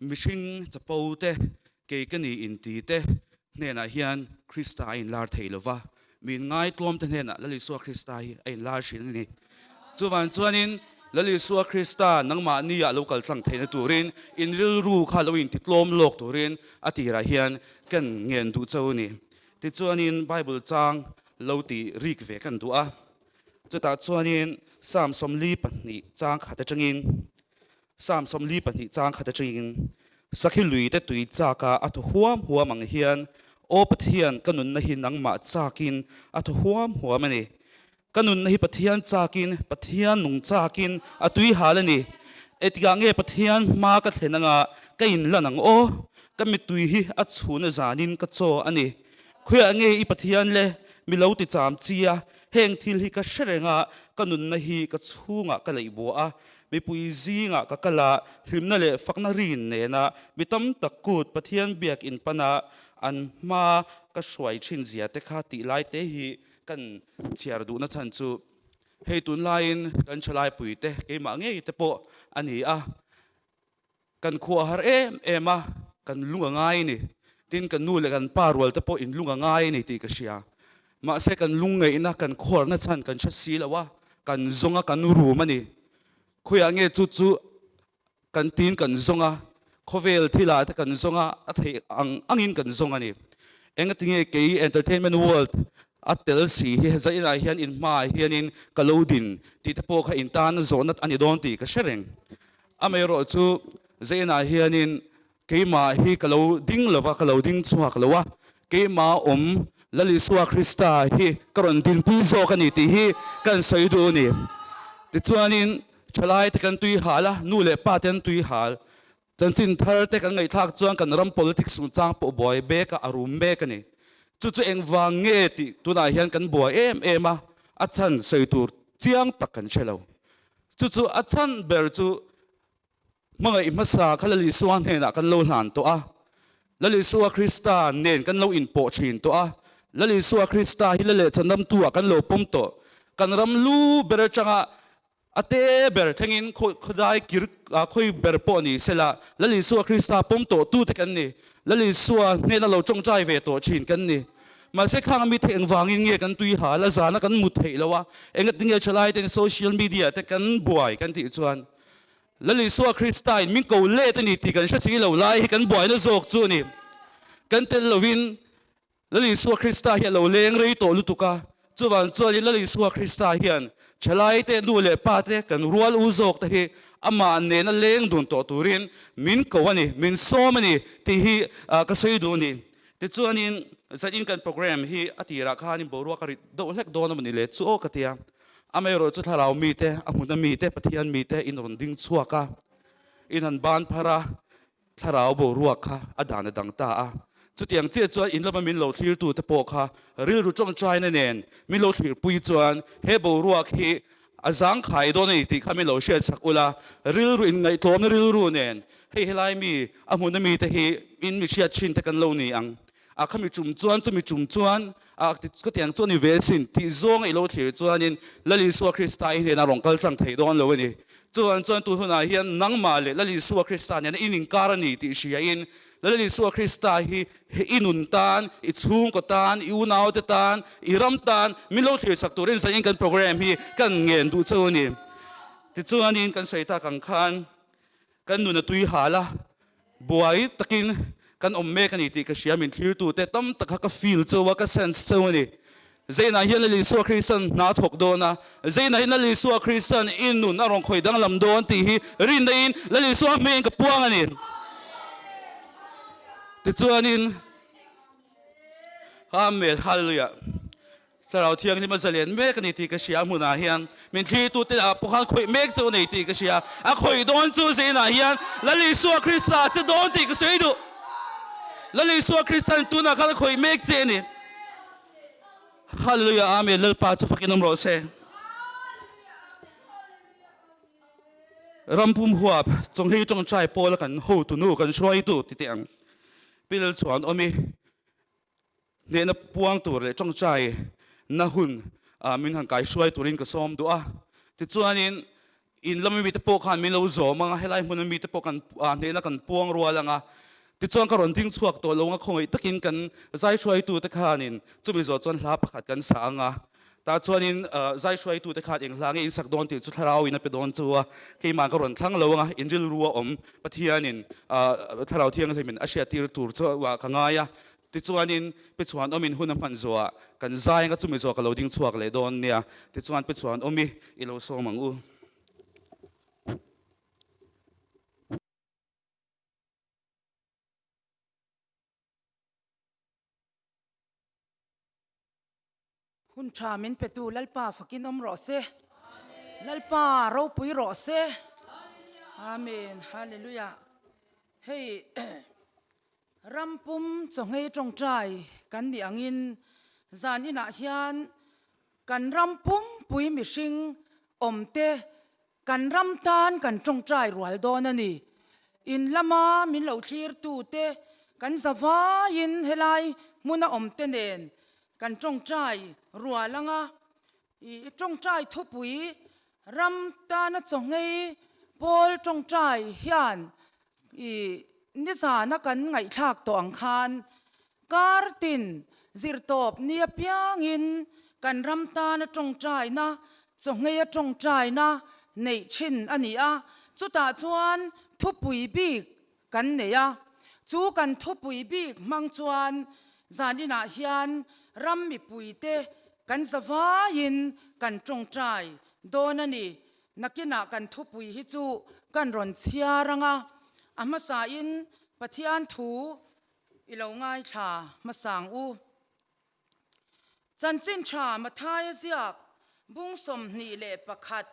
Mihring chapo te, kei ka ni inti te hnenah hian Krista a inlar thei lo va, mi inngaitlawm te hnenah Lal Isua Krista hi a inlar thin a ni. Chuvang chuanin Lal Isua Krista nangmahni ah lo kal tlang theihna turin in rilru kha lo intitlawm lawk turin a tirah hian kan ngen duh chauh a ni. Tichuanin Bible chang lo ti rik ve kan duh a, chutah chuanin Psalm 42 chang khat atangin Psalm 42 chang khat atangin, Sakhi lui te tui chak a a thaw huam huam ang hian, Aw Pathian, ka nunna hi nangmah chakin a thaw huam huam a ni. Ka nunna hi Pathian chakin, Pathian nung chakin a tui hal a ni. Engtikah nge Pathian hma ka thlen anga ka inlan ang aw? Ka mittui hi a chhun a zanin ka chaw a ni. Khawiah nge i Pathian le mi lo ti cham chi a, heng thil hi ka hre reng a, ka nunna hi ka chhungah ka leih buah a, Mipui zingah ka kal a, hlimna leh fakna rin nena mi tam tak kut Pathian biak in pana an hma ka hruai thin zia te kha tih lai te hi kan chhiar duhna chhan chu hei tunlaiin kan thalaipui te keimah ngei te pawh a ni a, kan khua har em em a, kan lung a ngai a ni. Tin, kan nu leh kan pa rual te pawh in lung a ngai a ni tih ka hria. Mahse kan lungngaihna, kan khuarna chhan kan hre si lo a, kan zawng a, kan rum a ni. Khawiah nge chu chu kan tin kan zawng a, khawvel thilah te kan zawng a, a theih ang angin kan zawng a ni. Engatinge kei entertainment world a tel si hi zainah hian in hmaah hianin ka lo din tih te pawh kha in tan zawhna a ni dawn tih ka hre reng. Amaherawh chu zainah hianin Keimah hi ka lo ding lo va, ka lo ding chhuak lo a, keimah awm Lal Isua Krista hi ka rawn dinpui zawk a ni tih hi kan sawi duh a ni. Tichuanin thalaite kan tui hal a, nu leh pa te an tui hal. Chanchin thar te kan ngaihthlak chuan kan ram politics chungchang pawh buai bek a, a rum mek a ni. Chu chu engvang nge tih tunah hian kan buai em em a, a chhan sawi tur chiang tak kan hre lo. Chu chu a chhan ber chu Hmangaih hmasa kha Lal Isua hnenah kan lo hlan tawh a, Lal Isua Krista nen kan lo inpawh thin tawh a, Lal Isua Krista hi la leh chanamtu ah kan lo pawm tawh. Kan ram lu ber atanga a te ber thlengin khawdai kir khawi ber pawh ni sela Lal Isua Krista pawm tawh tute kan ni. Lal Isua hnena lo tawngtai ve tawh thin kan ni. Mahse khang ami thei engvangin nge kan tui hal a, zana kan mut theih lo a, engatinge thalai ten social media te kan buai kan tih chuan Lal Isua Krista in min ko let a ni tih kan hre si lo lai hi kan buaina zawk chu a ni. Kan tel lovin Lal Isua Krista hi a lo leng rei tawh lutuk a, chuvang chuanin Lal Isua Krista hian thalai te, nu leh pa te, kan rual u zawk te hi amah nena leng dun tawh turin min ko a ni, min sawm a ni tih hi ka sawi duh a ni. Tichuanin zanin kan program hi a tirah khanin boruak a rit deuh hlek dawn a maw ni le chu aw ka tia. Amaherawh chu thlarau mite, a hmuna mite, Pathian mite in rawn ding chhuak a, in han ban phar a, thlarau boruak kha a dan a dang ta a. Chutiang chiah chuan in lama min lo thlirtute pawh kha rilru tawngtaina nen min lo thlirpui chuan he boruak hi a zangkhai dawn a ni tih kha min lo hriatsak ula, rilru inngaihtlawmna rilru nen hei helai mi, a hmuna mite hi in mi hriat thin te kan lo ni ang. A khami tum chuan chumi tum chuan a ka tiang chu a ni ve asin tih zawng i lo thlir chuanin Lal Isua Krista i hnenah rawn kal tlang thei dawn lo a ni. Chuan chuan tun hunah hian nangmah leh Lal Isua Krista nena in inkar a ni tih hriain Lal Isua Krista hi i nun tan, i chhungkaw tan, i unaute tan, i ram tan min lo thlir sak turin zanin kan program hi kan ngen duh cheu a ni. Tichuanin kan sawi tak ang khan Kan nun a tui hal a, buai takin kan awm mek a ni tih ka hria, min thlirtute tam tak kha ka feel cheu a, ka sense cheu a ni. Zeinah hian Lal Isua Krista'n hna a thawk dawn a, zeinah hian Lal Isua Krista'n i nun a rawn khawi danglam dawn tih hi rinna-in Lal Isua hmeiin ka puang a ni. Tichuanin, Amen, Hallelujah. Thlarau Thianghlim a zalen mek a ni tih ka hria a hmunah hian min thlirtute ah pawh khan khawih mek chu a nei tih ka hria. A khawih dawn chu zinah hian Lal Isua Krista che dawn tih ka sawi duh. Lal Isua Krista'n tunah khan a khawih mek che a ni. Hallelujah Amen Lalpa chu fakin awm rawh se. Rampum huap chawnghei tawngtai pawla kan hotunu kan hruaitu ti teh ang. Pi Lalchhuan awmi Hnehna puang tur leh tawngtai na hun min han kai hruai turin ka sawm duh a. Tichuanin In lama mite pawh khan min lo zawm anga, helai hmuna mite pawh kan hnehna kan puang rual anga, tichuan ka rawn ding chhuak tawh lo anga khawngaih takin kan zaihruaitute khanin chumi zawh chuan hla pakhat kan sa anga, tah chuanin zaihruaitute khan eng hla nge in sak dawn tih chu thlarau in a pe dawn chu a, keimah ka rawn thlang lo anga, in rilru a awm Pathianin Thlarau Thianghlimin a hriattir tur chu ka ngai a. Tichuanin Pichuan awmin hun a hman zawhah kan zai anga chumi zawh ka lo ding chhuak leh dawn nia. Tichuan Pichuan awmi i lo sawm ang u. Hun tha min petu Lalpa fakin awm rawh se. Lalpa ropui rawh se. Amen. Hallelujah. Hei rampum chawngei tawngtai kan nih angin zan inah hian kan ram pumpui mihring awmte kan ram tan kan tawngtai rual dawn a ni. In lama min lo thlirtute kan zavaiin helai hmuna awmte nen kan tawngtai rual anga I tawngtai thupui ram tana chawngei pawl tawngtai hian i nizana kan ngaihthlak tawh ang khan kar tin zirtawp ni apiangin kan ram tana tawngtaina chawngei a tawngtaina neih thin a ni a, chutah chuan thupui bik kan nei a, chu kan thupui bik hmang chuan zaninah hian ram mipuite kan zavaiin kan tawngtai dawn a ni. Nakinah kan thupui hi chu kan rawn chhiar ang a, a hmasain Pathian thu i lo ngaithla hmasang u. Chanchin tha Mathaia ziak bung 21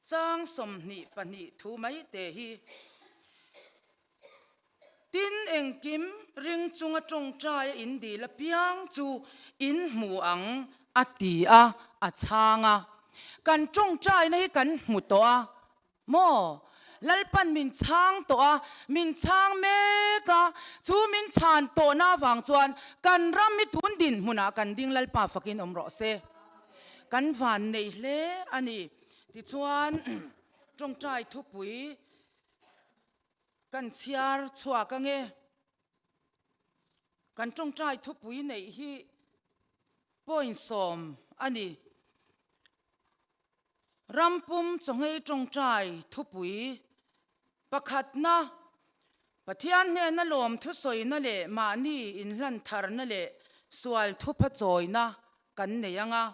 chang 22 thu mai te hi. Tin engkim ring chunga tawngtaia in dil apiang chu in hmu ang a ti a, a chhang a. Kan tawngtaina hi kan hmu tawh a, Maw? Lalpan min chhang tawh a, min chhang mek a, chu min chhan tawhna avang chuan kan ram hi tun dinhmunah kan ding Lalpa fakin awm rawh se. Kan van nei hle a ni. Tichuan, tawngtai thupui kan chhiar chhuak ange. Kan tawngtai thupui neih hi point sawm a ni. Rampum chawngei tawngtai thupui pakhatna, Pathian hnena lawm thusawina leh mahni inhlan tharna leh sual thupha chawina kan nei ang a.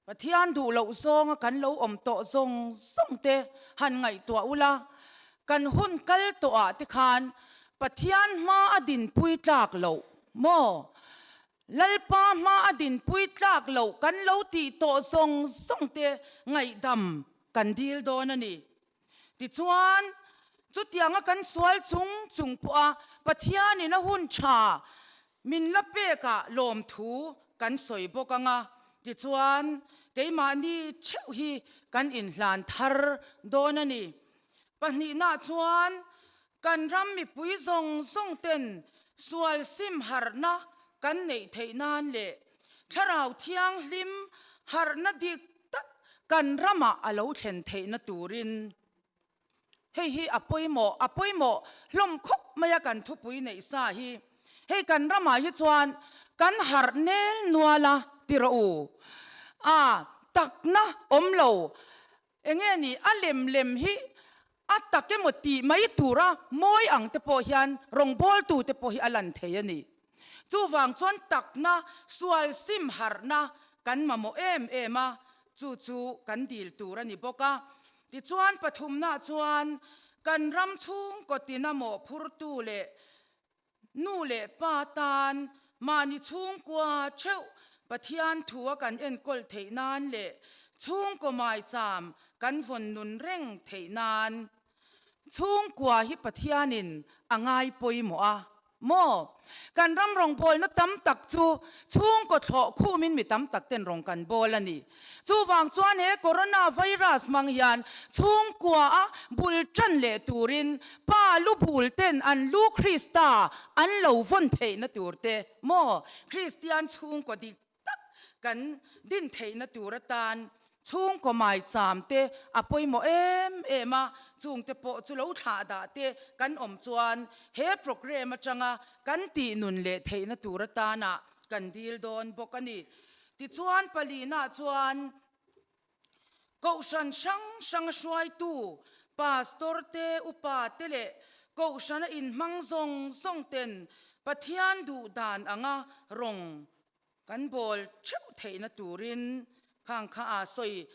Pathian duh loh zawnga kan lo awm tawh zawng zawng te han ngaihtuah ula, kan hun kal tawhah te khan Pathian hma a dinpui tlak loh maw? Lalpa hma a dinpui tlak loh kan lo tih tawh zawng zawng te ngaihdam kan dil dawn a ni. Tichuan, chutianga kan sual chung chung pawha Pathianin a hun tha min la pekah lawmthu kan sawi bawk ang a, tichuan keimahni theuh hi kan inhlan thar dawn a ni. Pahnihnaah chuan kan ram mipui zawng zawng ten sual sim harhna kan neih theih nan leh Thlarau Thianghlim harhna dik tak kan ramah a lo thlen theihna turin hei hi a pawimawh, a pawimawh hlawm khawp mai a kan thupui neih sa hi. Hei kan ramah hi chuan kan harh nel nual a ti rawh u. A takna awm lo Enge ni a lem lem hi a tak emaw tih mai tura mawi ang te pawh hian rawngbawltu te pawh hi a lan thei a ni. Chuvang chuan takna, sual sim harhna kan mamawh em em a, chu chu kan dil tur a ni bawk a. Tichuan pathumnaah chuan kan ram chhungkaw tina mawhphurtu leh Nu leh pa tan mahni chhungkua theuh Pathian thua kan enkawl theih nan leh chhungkaw maicham kan vawn nun reng theih nan chhungkua hi Pathianin a ngai pawimawh a maw? Kan ram rawngbawlna tam tak chu chhungkaw thlawh khumin mi tam tak ten rawng kan bawl a ni. Chuvang chuan he Corona virus hmang hian chhungkua a bul tan leh turin pa lu bul ten an lu Krista an lo vawn theihna tur te maw Kristian chhungkaw dik tak kan din theihna tur atan. Chhungkaw maicham te a pawimawh em em a, chungte pawh chu lo thlah dah te kan awm chuan he programme atanga kan tih nun leh theihna tur atana kan dil dawn bawk a ni. Tichuan palina chuan Kohhran hrang hranga hruaitu, Pastor te, Upa te leh Kohhrana inhmang zawng zawng ten Pathian duh dan anga rawng Kan bawl theuh theihna turin khang kha a sawi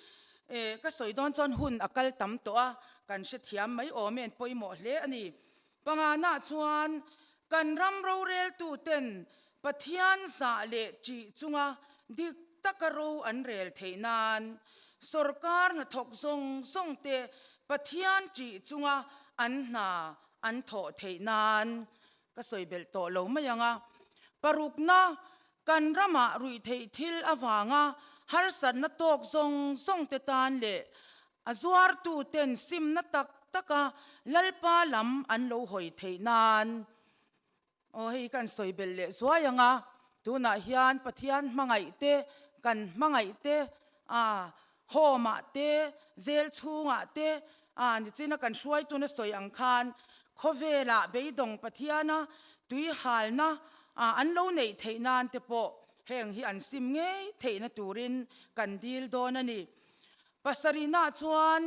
e, ka sawi dawn chuan hun a kal tam tawh a, kan hrethiam mai awm e, an pawimawh hle a ni. Pangana chuan kan ram roreltu ten Pathian zah leh ṭih chunga dik taka ro an rel theih nan sawrkar hnathawk zawng zawng te Pathian ṭih chunga an hna an thawh theih nan Ka sawi belh tawh lo mai ang a. Parukna, kan ramah ruihtheih thil avanga harsatna tawk zawng zawng te tan leh a zuartu ten simna tak taka Lalpa lam an lo hawi theih nan. Aw hei kan sawi belh leh zuai ang a, tunah hian Pathian hmangaih te, kan hmangaih te a home ah te, zel chhungah te, a nichina kan hruaituna sawi ang khan khawvelah beidawng Pathiana tuihalna an lo neih theih nan te pawh heng hi an sim ngei theihna turin kan dil dawn a ni. Pasarihna chuan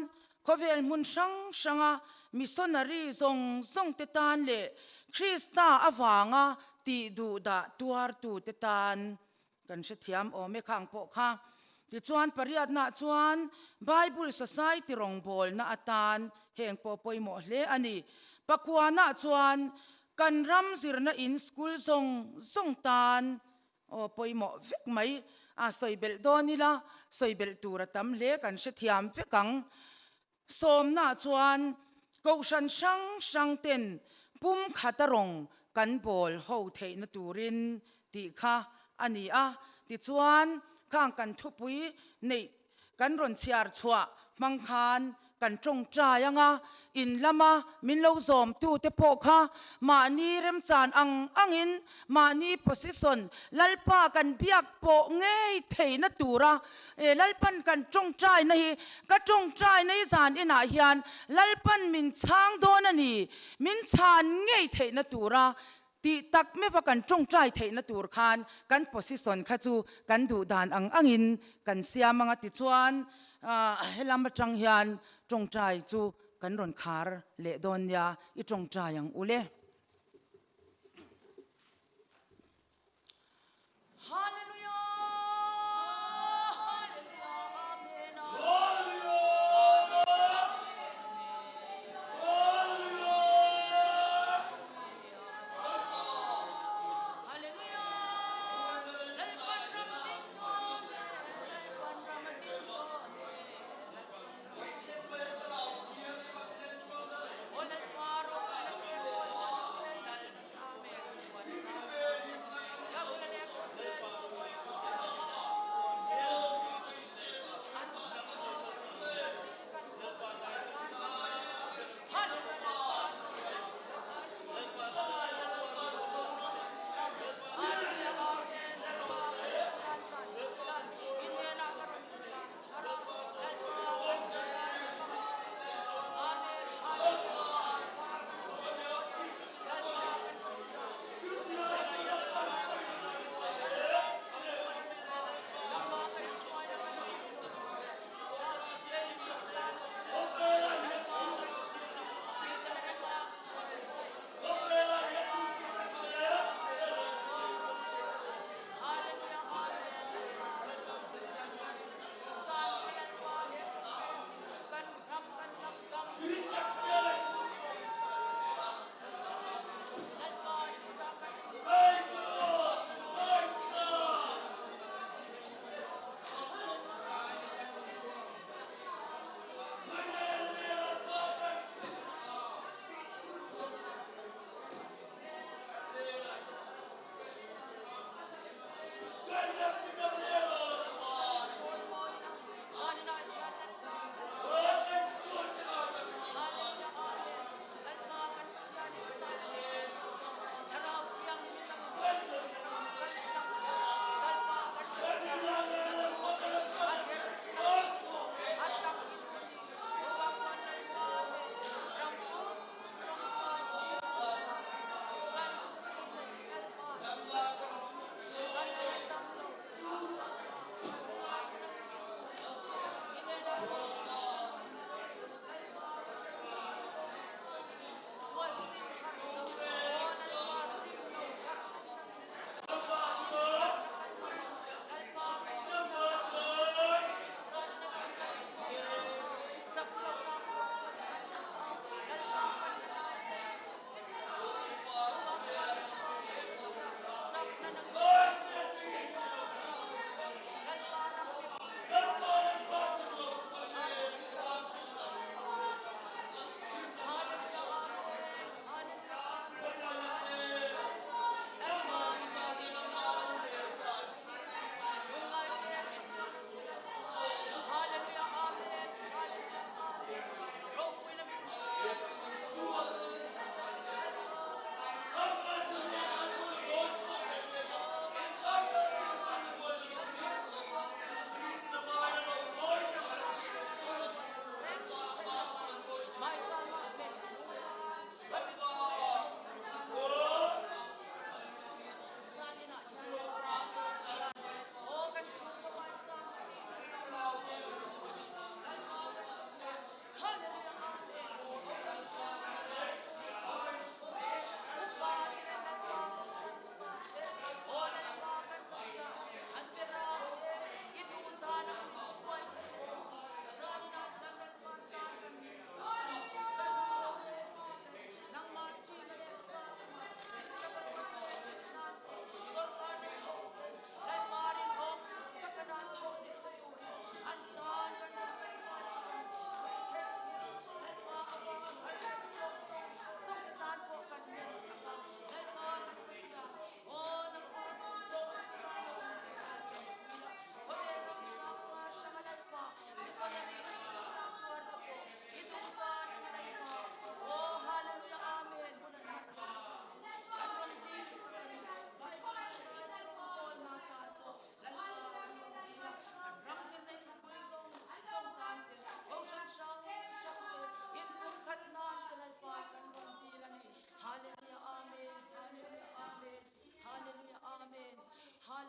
khawvel hmun hrang hranga missionary zawng zawng te tan leh Krista avanga tih duhdah tuartute tan Kan hrethiam awm e khang pawh kha. Tichuan pariatnaah chuan Bible Society rawngbawlna atan heng pawh pawimawh hle a ni. Pakuanah chuan kan ram zirna in school zawng zawng tan aw pawimawh vek mai a sawi belh dawn ila sawi belh tur a tam hle kan hrethiam vek ang. Sawmna chuan Kohhran hrang hrang ten pumkhata rawng kan bawl ho theihna turin tih kha a ni a. Tichuan, khang kan thupui neih kan rawn chhiar chhuah hmang khan kan tawngtai ang a, in lama min lo zawmtute pawh kha mahni remchan ang angin mahni position Lalpa kan biak pawh ngei theihna tura E Lalpan kan tawngtaina hi, ka tawngtaina hi zan inah hian Lalpan min chhang dawn a ni, min chhan ngei theihna tura tih tak meuha kan tawngtai theihna tur khan kan position kha chu kan duh dan ang angin kan siam ang a tichuan helam atang hian tawngtai chu kan rawn khar leh dawn nia i tawngtai ang ule.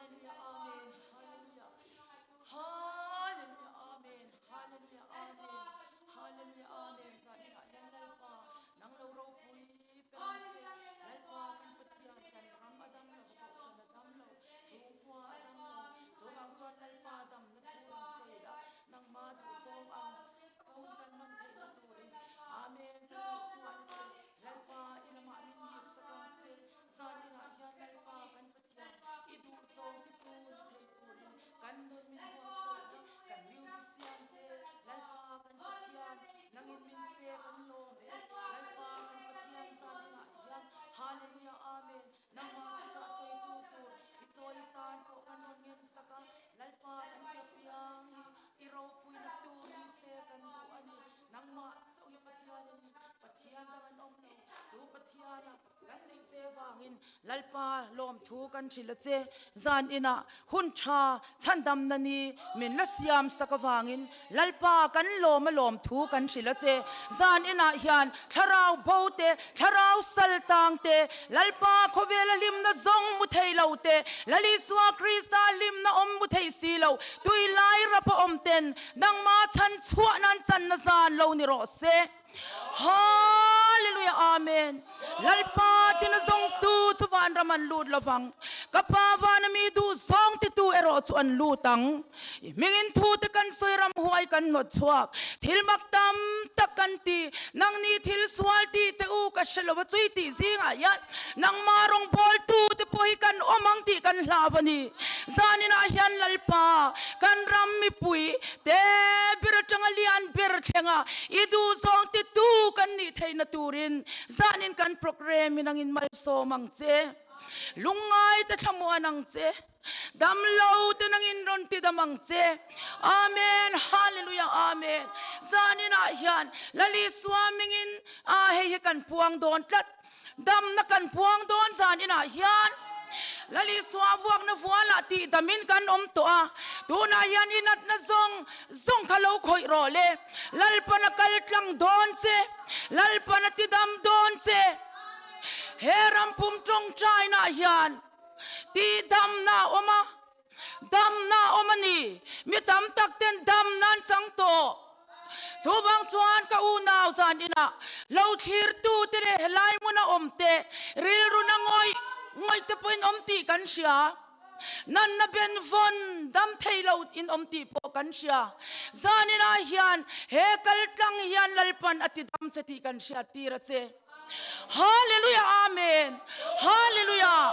Hallelujah Amen Hallelujah Hallelujah Amen Hallelujah Amen Hallelujah Amen Zanin ah hian Lalpa nang lo ropui per ang che Lalpa kan Pathian kan ram a dam lo kohhran a dam lo chhungkua a dam lo chuvang chuan Lalpa damna thu rawn sawi la nangma duhzawng ang taka hun kan hman theihna turin Amen kan ngaihtuahna te Lalpa i lamah min hip sak ang che zan inah hian Lalpa kan Pathian i duhzawng titu ni thei turin kan nun min buatsaih la, kan musician te Lalpa kan Pathian nangin min pe kan lawm e, Lalpa kan Pathian zan inah hian Hallelujah Amen nangmah thuchah sawitu tur i chawi tan pawh kan rawn ngen sak a, Lalpa kan tia piang hi i ropuina tur ni se kan duh a ni, nangmah chauh hi Pathian a ni, Pathian dang an awm lo, chu Pathiana Kan neih che vangin Lalpa lawmthu kan hrilh a che. Zan inah hun tha chhandamna ni min la siam sak avangin Lalpa kan lawm a lawmthu kan hrilh a che. Zan inah hian thlarau bo te, thlarau sal tang te, Lalpa khawvela hlimna zawng mu thei lo te, Lal Isua Krista hlimna awm mu thei si lo, tui lai rap a awm ten nangmah chhan chhuah nan channa zan lo ni rawh se. Hallelujah Amen Lalpa tina zawngtu chu vanram an lut lovang ka pa vana mi duh zawng titu erawh chu an lut ang i hmingin thu te kan sawi ram huai kan hnawt chhuak thil mak tam tak kan ti nangni thil sual tih te u ka hre lova chui tih zingah hian nangmah rawngbawltu te pawh hi kan awm ang tih kan hlau a ni zaninah hian Lalpa kan ram mipui te ber atanga lian ber thlenga i duhzawng titu kan nih theihna turin zanin kan programme in angin malsawm ang che. Lungngai te thlamuan ang che. Damlo te nangin rawn ti dam ang che. Amen Hallelujah Amen. Zanin ah hian Lal Isua mingin a hei hi kan puang dawn tlat. Damna kan puang dawn zan inah hian Lal Isua vuakna vualah tih damin kan awm tawh a, tunah hian i natna zawng zawng kha lo khawih rawh le. Lalpan a kal tlang dawn che, Lalpan a ti dam dawn che. He rampum tawngtainaah hian tih damna a awm a, Damna a awm a ni. Mi tam tak ten damna an chang tawh. Chuvang chuan ka unau zan inah lo thlirtu te leh helai hmuna awm te rilru na ngawih ngawih te pawhin awm tih kan hria. Nanna ben vawn dam thei lo in awm tih pawh kan hria. Zan inah hian he kal tlang hian Lalpan a ti dam che tih kan hriat tir a che. Hallelujah Amen Hallelujah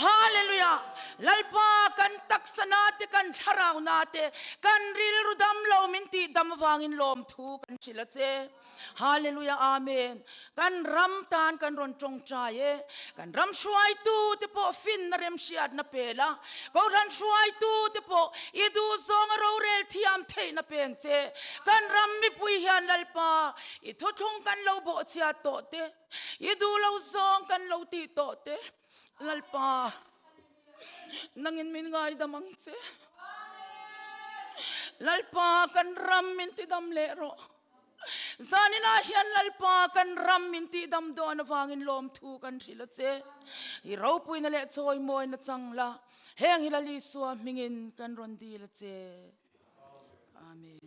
Hallelujah Lalpa kan taksa na te kan thlarau na te kan rilru dam lo min tih dam avangin lawmthu kan hrilh a che Hallelujah Amen kan ram tan kan rawn tawngtai e kan ram hruaitu te pawh finna remhriatna pe la Kohhran hruaitu te pawh i duhzawng a rorel thiam theihna peng che kan ram mipui hian Lalpa I thuthlung kan lo bawhchhiat tawh te, i duh lo zawng kan lo tih tawh te, Lalpa, nangin min ngaidam ang che. Lalpa, kan ram min tidam leh rawh. Zaninah hian Lalpa, kan ram min tihdam dawn avangin lawmthu kan hrilh a che. I ropuina leh chawimawina chang la, heng hi Lal Isua hmingin kan rawn dil a che. Amen.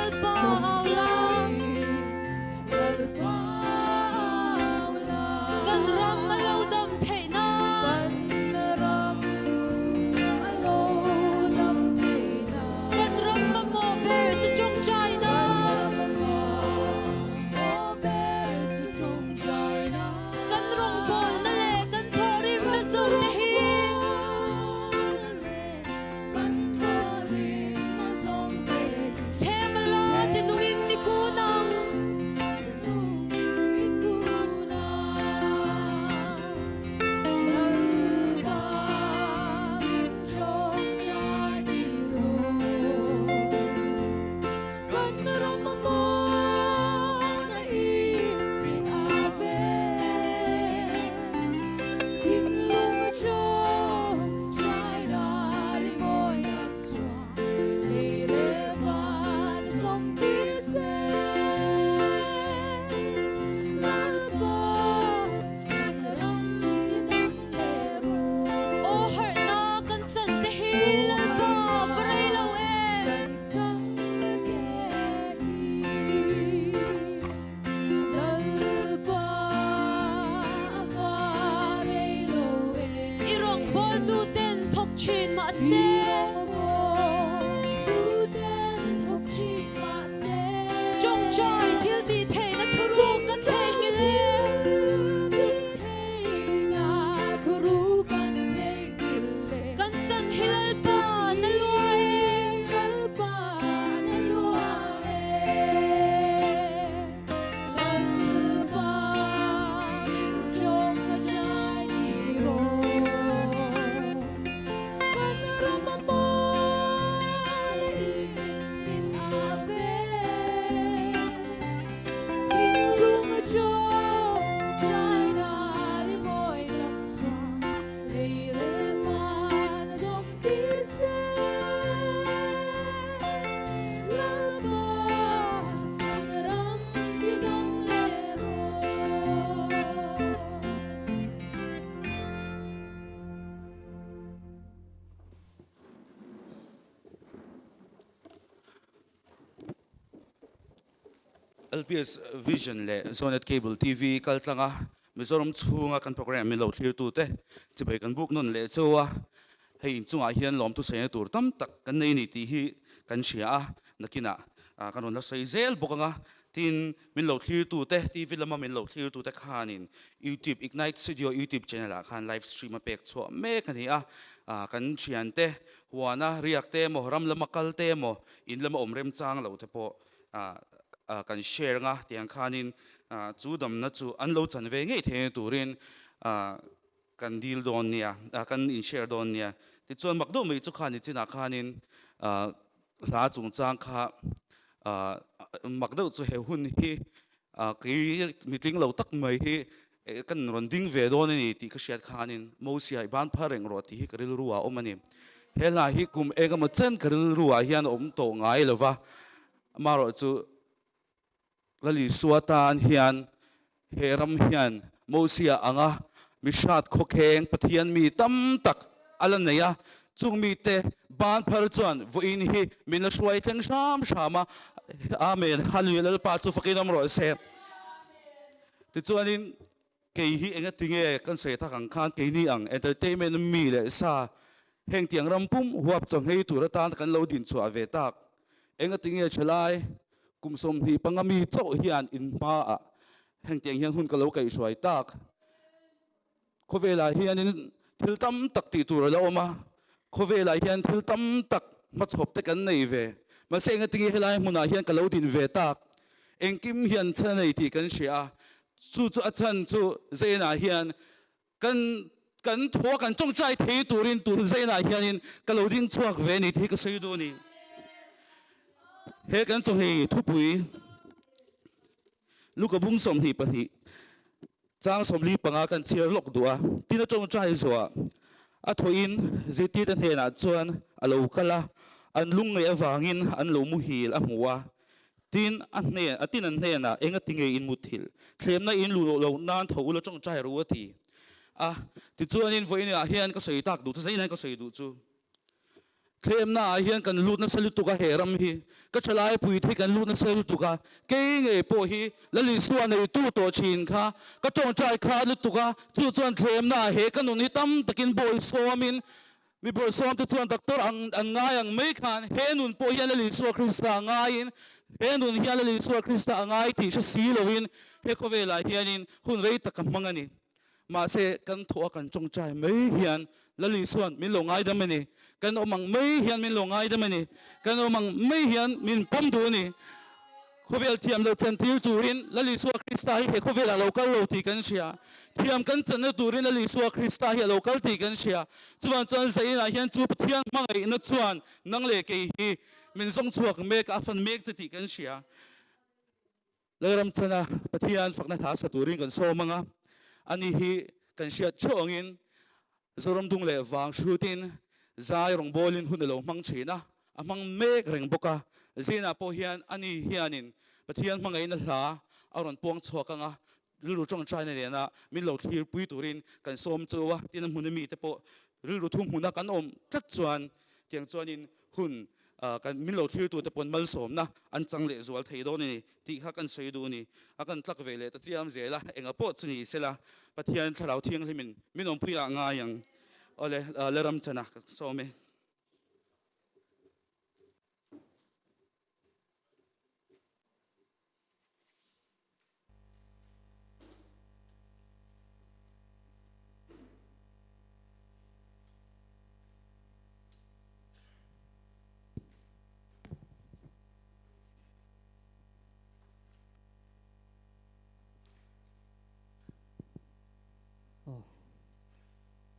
Lalpa au la. Lalpa au la. Kan ram a lo dam theih nan. Kan ram a lo dam theih nan. Kan ram mamawh ber chu tawngtai na. Kan ram mamawh ber chu tawngtai na. Kan rawngbawlna leh kan thawhrimna zawng te hi. Kan thawhrimna zawng te hi. Chhemla tinungin i kun ang. Tinungin i kun ang. Lalpa min tawngtai tirh. Kan ram mawna i min a ve. Thinlung tawngtai na rimawi nat chuan lei leh van zawm tir se. Lalpa kan ram ti dam leh rawh. Aw harhna kan chan te hi Lalpa va rei lo em. Kan chan te hi Lalpa va rei lo em. I rawngbawltu ten thawk thin mah se. I rawngbawltu ten thawk thin mah se. Tawngtai thil tih theihna thuruk kan theihnghilh e. Theihna thuruk kan theihnghilh e. Kan chan hi Lalpa na lua e. Lalpa na lua e. Lalpa min tawngtai tirh. Kan ram a mawi in a ve. Thinlung tawngtai na rimawi tak chuan lei leh van zawm tir se. Lalpa kan ram ti dam leh rawh. LPS Vision leh Zonet Cable TV kaltlanga Mizoram chhunga kan programme min lo thlirtute chibai kan buk nawn leh cheu a. Hei inchungah hian lawmtu saina tur tam tak kan nei ni tih hi kan hria a, nakinah kan rawn la sawi zel bawk ang a. Tin, min lo thlirtute, TV lama min lo thlirtute khanin YouTube, Ignite Studio YouTube channel ah khan live stream a pek chhuah mek a ni a. Kan thiante huana riak te emaw, ram lama kal te emaw, in lama awm remchang lo te pawh kan share anga tiang khanin chu damna chu an lo chan ve ngei theihna turin kan dil dawn nia, kan in share dawn nia. Tichuan mak deuh mai chu khan nichinah khanin hla chungchang kha mak deuh chu he hun hi kei mitling lo tak mai hi kan rawn ding ve dawn a ni tih ka hriat khanin Mosia i ban phar reng rawh tih hi ka rilru ah a awm a ni. He hla hi kum eng emaw chen ka rilru ah hian a awm tawh ngai lo va, amaherawh chu Lalisua tan hian he ram hian Mosia anga mi hrat khawkheng Pathian mi tam tak a la nei a, chung mite ban phar chuan vawiin hi min la hruai thleng hram hram a. Amen. Hallelujah Lalpa chu fakin awm rawh se. Tichuanin kei hi engatinge kan sawi tak ang khan keini ang entertainment mi leh sa heng tiang ram pum huap chawnghei tur atan kan lo din chhuah ve tak. Engatinge thalai kum 25 mi chauh hian in hmaah heng tiang hian hun ka lo kaihhruai tak. Khawvelah hianin thil tam tak tih tur a la awm a, khawvelah hian thil tam tak hmachhawp te kan nei ve. Mahse engatinge helai hmunah hian ka lo din ve tak? Engkim hian chhan a nei tih kan hria a, chu chu a chhan chu Zainah hian kan kan thua kan tawngtai thei turin tun Zainah hianin ka lo ding chhuak ve a ni tih hi ka sawi duh a ni. He kan chawhei thupui Luka bung 22 Chang 45 kan chhiar lawk duh a, tin a tawngtai zawhah a thawhin zirtirte hnenah chuan a lo kal a, an lungngaih avangin an lo muhil a hmu a, tin a hnen a tin an hnenah engati nge in muthilh thlemna in luh loh nan tho ula tawngtai ru a ti a. Tichuanin vawiinah hian ka sawi tak duh chu, zainah hian ka sawi duh chu. Thlemna ah hian kan lut nasa lutuk a he ram hi. Ka thalai pui te hi kan lut nasa lutuk a, kei ngei pawh hi Lal Isua neitu tawh thin kha ka tawngtai kha lutuk a, chu chuan thlemna ah he ka nun hi tam takin bawi sawmin mi bawi sawm te chuan doctor ang an ngai ang mai khan he nun pawh hian Lal Isua Krista a ngaiin he nun hian Lal Isua Krista a ngai tih hre si loin he khawvelah hianin hun rei tak ka hmang a ni. Mahse, kan thawh a kan tawngtai mai hian Lal Isua'n min lo ngaidam a ni. Kan awm ang mai hian min lo ngaidam a ni. Kan awm ang mai hian min pawm duh a ni. Khawvel thiam lo chantir turin Lal Isua Krista hi he khawvelah a lo kal lo tih kan hria. Thiam kan channa turin Lal Isua Krista hi a lo kal tih kan hria. Chuvang chuan Zainah hian chu Pathian hmangaihna chuan nang leh kei hi min zawng chhuak mek a, a fan mek che tih kan hria. Lalram chana Pathian fakna hla sa turin kan sawm ang a, ani hi kan hriat theuh angin Zoram dung leh vang hrutin zai rawngbawlin hun a lo hmang thin a, a hmang mek reng bawk a. Zinah pawh hian ani hianin Pathian hmangaihna hla a rawn puang chhuak ang a, rilru tawngtaina nena min lo thlirpui turin kan sawm chu a, tin a hmuna mite pawh rilru thu hmuna kan awm tlat chuan tiang chuanin hun kan min lo thlirtute pawn malsawmna an chang leh zual thei dawn a ni tih kha kan sawi duh a ni. A kan tlak ve leh ta chiam zel a, enga pawh chu ni sela Pathian Thlarau Thianghlimin min awmpui ah ngai ang. Awle, Leramchana ka sawm e.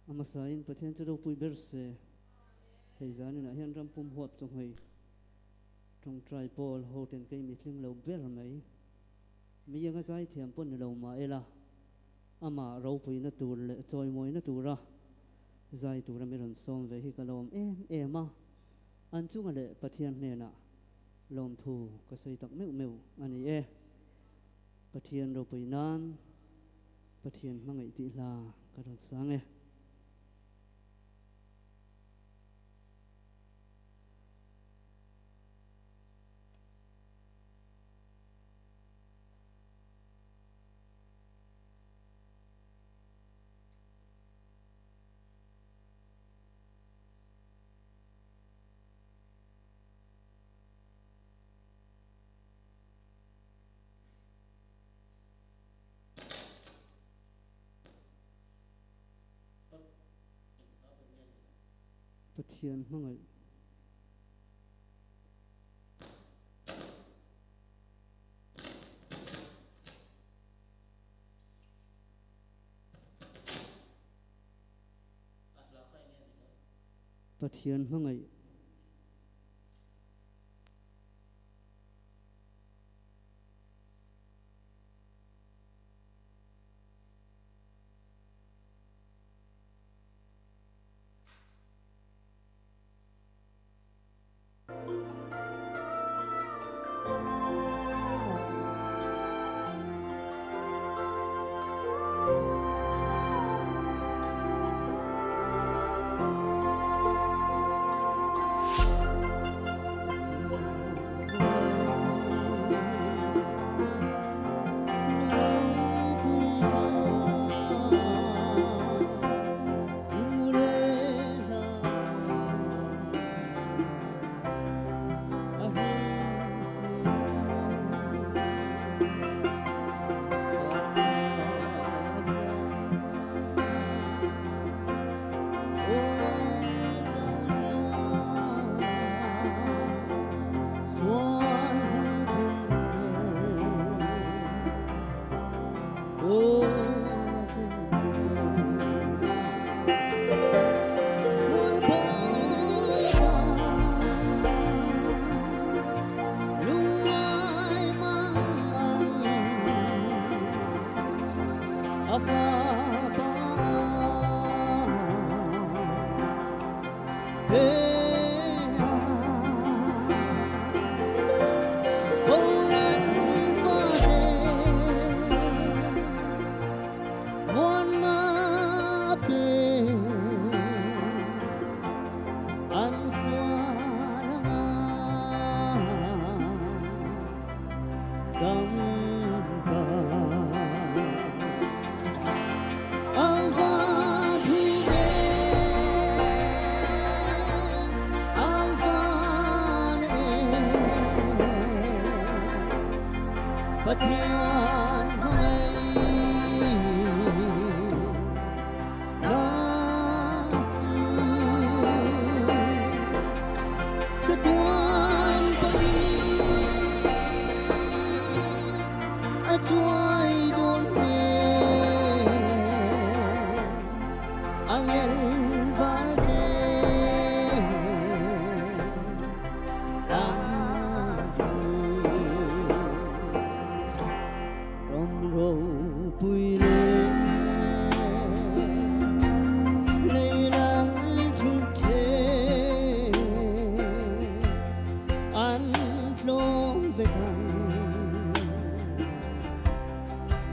A hmasain Pathian chu ropui ber se, hei zaninah hian ram pum huap chu hmei tawngtai pawl ho ten kei mitling lo ber mai. Mi anga zaithiam pawh ni lo mah ila, amah ropuina tur leh chawimawina tura zai tura mi rawn sawm ve hi ka lawm em em a, an chunga leh Pathian hnenah lawmthu ka sawi tak meuh meuh a ni e. Pathian ropui nan Pathian hmangaih tih hla ka rawn sang e. Pathian hmangaih. Pathian hmangaih. Pathian hmangaih na chu chatuan pawhin a chuai dawn nen angel varte la chu ram ropui leh lei lal thutthleng an tlawm vek ang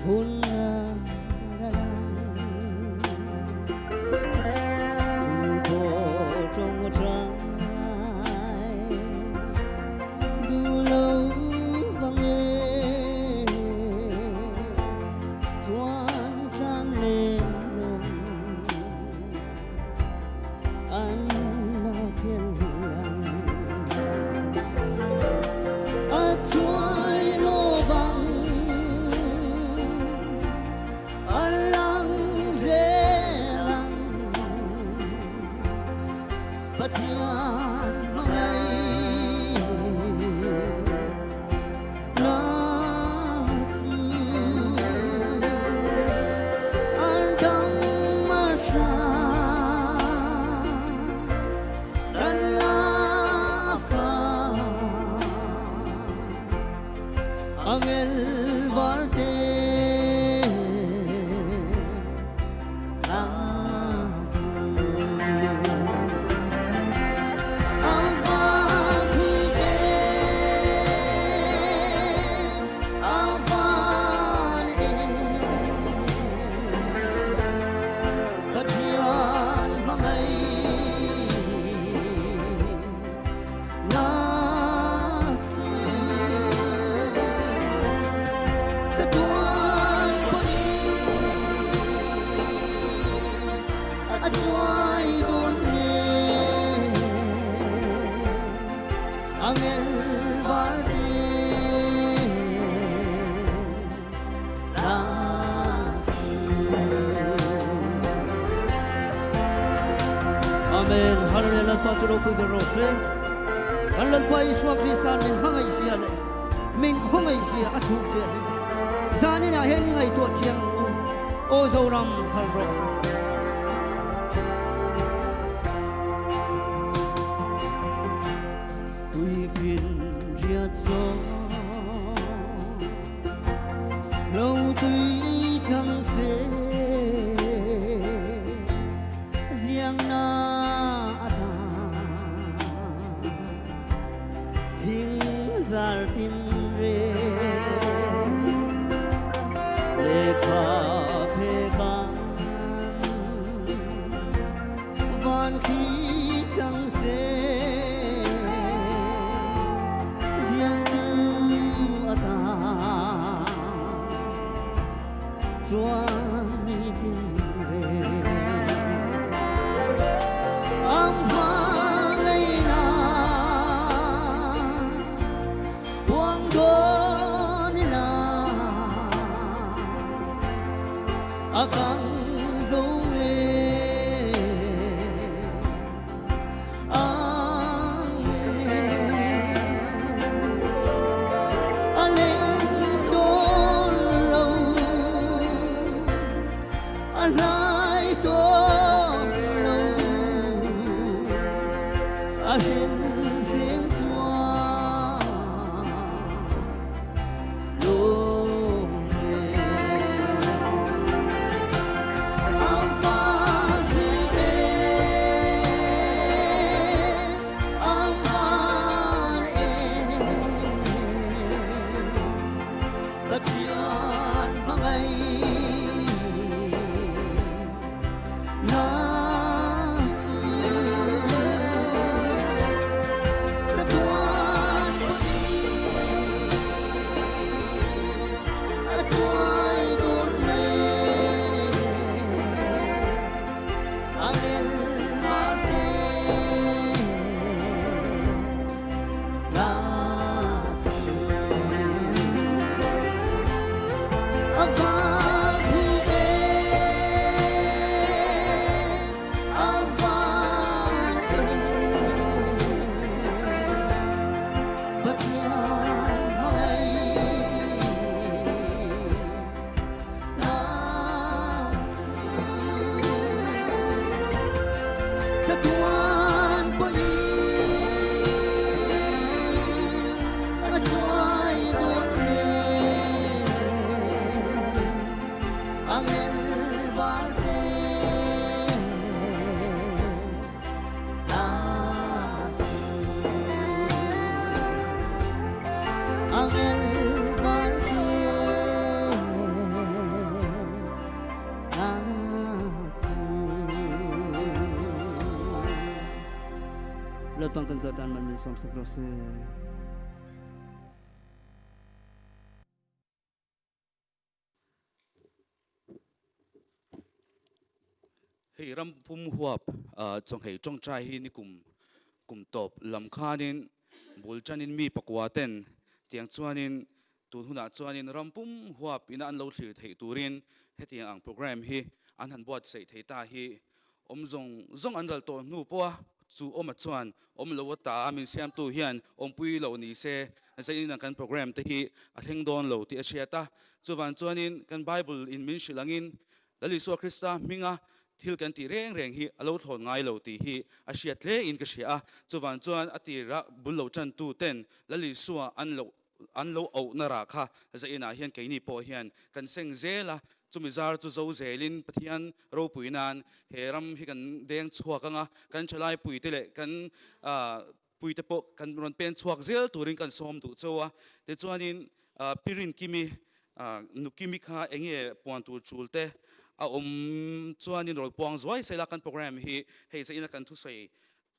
hun a ral ang duhthawh tawngtai duh lo vang e chuan tlang leh lawng an la phel ang a chuai lo vang a lang zel ang Pathian hmangaih na chu an dam a tha kan la fa angel varte la chu ang va thu te ang van e Pathian hmangaih na chu chatuan pawhin a chuai dawn nen angel varte la chu. Amen. Hallelujah. Lalpa chu ropui ber rawh se. Kan Lalpa Isua Krista min hmangaih zia leh min khawngaih zia a thuk che hi zaninah hian i ngaihtuah chiang ang u. Aw Zoram hal rawh. Tuifin riat zawng lo tui chang se ziang na atan thing zar tin re lehkha phekan van khi chang se ziang tu atan chuan mi tin re ang hmangaihna buang dawn ila a kang zo nge ang nge a leng dawn lo a hlai tawp lo a hril zing chuan lung e ang fa thu te ang van e Pathian hmangaih na chu chatuan. Lalpan kan zah tan mal min sawm sak rawh se. Hei ram pum huap chawnghei tawngtai hi nikum kum tawp lam khanin bul tanin mi pakua ten tiang chuanin tun hunah chuanin ram pum huap ina an lo thlir theih turin hetiang ang program hi an han buatsaih thei ta hi awm zawng zawng an ral tawh hnu pawha chu awma chuan awm lo ata a min siamtu hian awmpui lo ni se zainin kan program te hi a thleng dawn lo tih a hriat a. Chuvang chuanin kan Bible in min hrilh angin Lal Isua Krista hminga thil kan tih reng reng hi a lo thlawn ngai lo tih hi a hriat hle in ka hria a. Chuvang chuan a tira bul lo tantu ten Lal Isua an lo an lo auhna rah kha zainah hian keini pawh hian kan seng zel a, chumi zar chu zo zelin Pathian ropui nan he ram hi kan deng chhuak ang a, kan thalai puite leh kan puite pawh kan rawn pen chhuak zel turin kan sawm duh chauh a. Tichuanin Pirin Kimi, Nu Kimi kha enge puan tur chul te a awm chuanin rawn puang zuai sela kan program hi hei zaina kan thusawi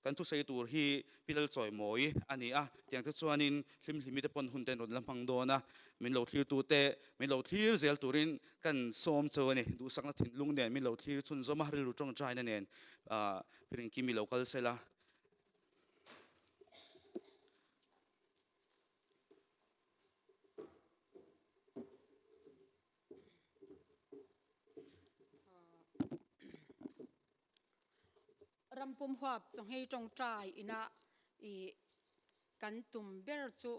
Kan thusawi tur hi Pi Lalchawimawi a ni a, tiang te chuanin hlimhlimi te pawn hun te an rawn la hmang dawn a, min lo thlir tute min lo thlir zel turin kan sawm cheu a ni. Duhsakna thinlung nen min lo thlir chhunzawm a, rilru tawngtaina nen Pi Ringkimi lo kal sela. Rampum huap chawnghei tawngtai ina i kan tum ber chu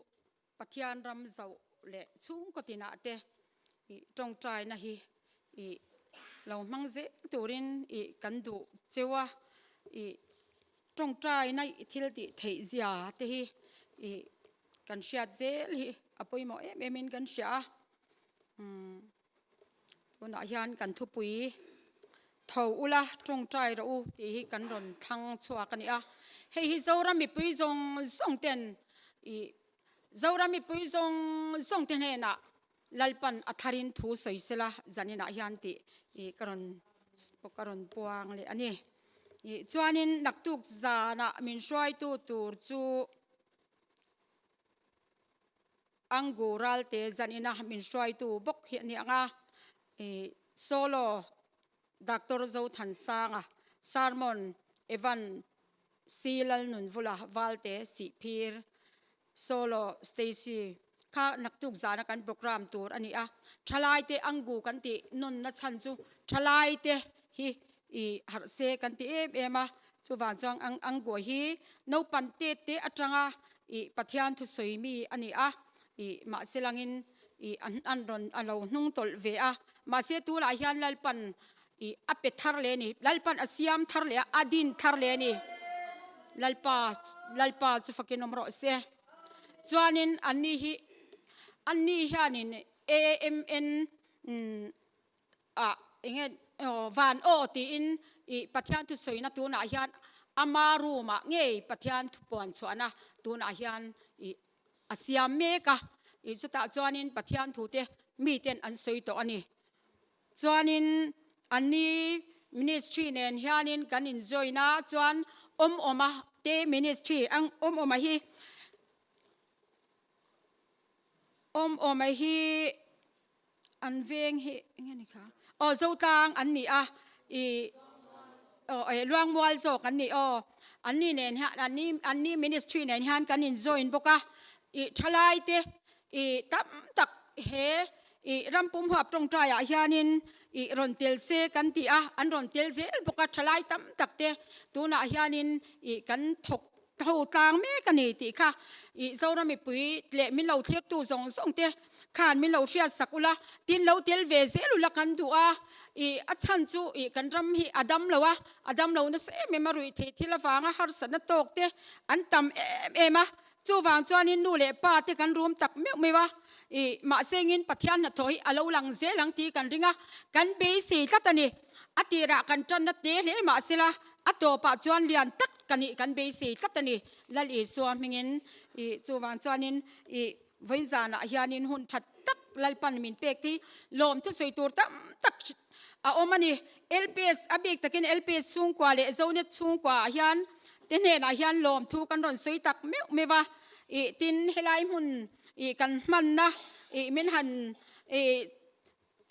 Pathian ram zoh leh chhungkaw tinah te i tawngtaina hi i lo hmang zel turin i kan duh cheu a, i tawngtaina i thil tih theih zia te hi i kan hriat zel hi a pawimawh em em in kan hria a. Tunah hian kan thupui tho ula tawngtai rawh u tih hi kan rawn thlang chhuak a ni a. Hei hi Zoram mipui zawng zawng ten ih Zoram mipui zawng zawng te hnenah Lalpan a tharin thu sawi sela zaninah hian tih ih ka rawn ka rawn puang leh a ni. Ih chuanin naktuk zanah min hruaitu tur chu Angu Ralte zanina min hruaitu bawk hi a ni ang a, ih Solo Doctor Zothansanga, Sermon Evan C Lalnunvula Valte Sihphir, Solo Stacy kha naktuk zana kan program tur a ni a. Thalaite Angu kan tih nawnna chhan chu thalaite hi ih harh se kan ti em em a, chuvang chuan ang Angu hi naupang te te atanga ih Pathian thusawi mi a ni a, ih mahse langin ih an an rawn a lo hnung tawlh ve a, mahse tunah hian Lalpan ih a pe thar leh a ni, Lalpan a siam thar leh a, a din thar leh a ni, Lalpa Lalpa chu fakin awm rawh se. Chuanin anni hi anni hianin AMN umm ah enge van aw tiin ih Pathian thusawina tunah hian ama room ah ngei Pathian thupuan chhuahna tunah hian ih a siam mek a, ih chutah chuanin Pathian thu te miten an sawi tawh a ni. Chuanin anni ministry nen hianin kan in join a, chuan awm awma te ministry ang awm awma hi awm awma hi An veng hi enge ni kha? Aw Zotlang an ni a, i aw eh Luangmual zawk an ni aw. An ni nen hian an ni an ni ministry nen hian kan in join bawk a, i thalai te i tam tak he i rampum huap tawngtai ah hianin i rawn tel se kan ti a, an rawn tel zel bawk a thalai tam tak te tunah hianin i kan thawk Ho tlang mek a ni tih kha i Zoram mipui leh min lo thlirtu zawng zawng te khan min lo hriat sak ula, tin lo tel ve zel ula kan duh a, i a chhan chu i kan ram hi a dam lo a, a dam lo nasa em em a, ruih theih thil avanga harsatna tawk te an tam em em a, chuvang chuanin nu leh pa te kan rum tak meuh meuh a, i mahse engin Pathian hnathawh hi a lo lang zel ang tih kan ring a, kan beisei tlat a ni. A tirah kan tanna te hle mahsela a tawpah chuan lian tak ka nih kan beisei tlat a ni. Lal Isua hmingin i chuvang chuanin i vawiin zanah hianin hun tha tak Lalpan min pek hi lawm thusawi tur tam tak a awm a ni. LPS a bik takin LPS chhungkua leh Zonet chhungkuaah hian. te hnenah hian lawmthu kan rawn sawi tak meuh meuh a, ih tin helai hmun ih kan hmanna ih min han ih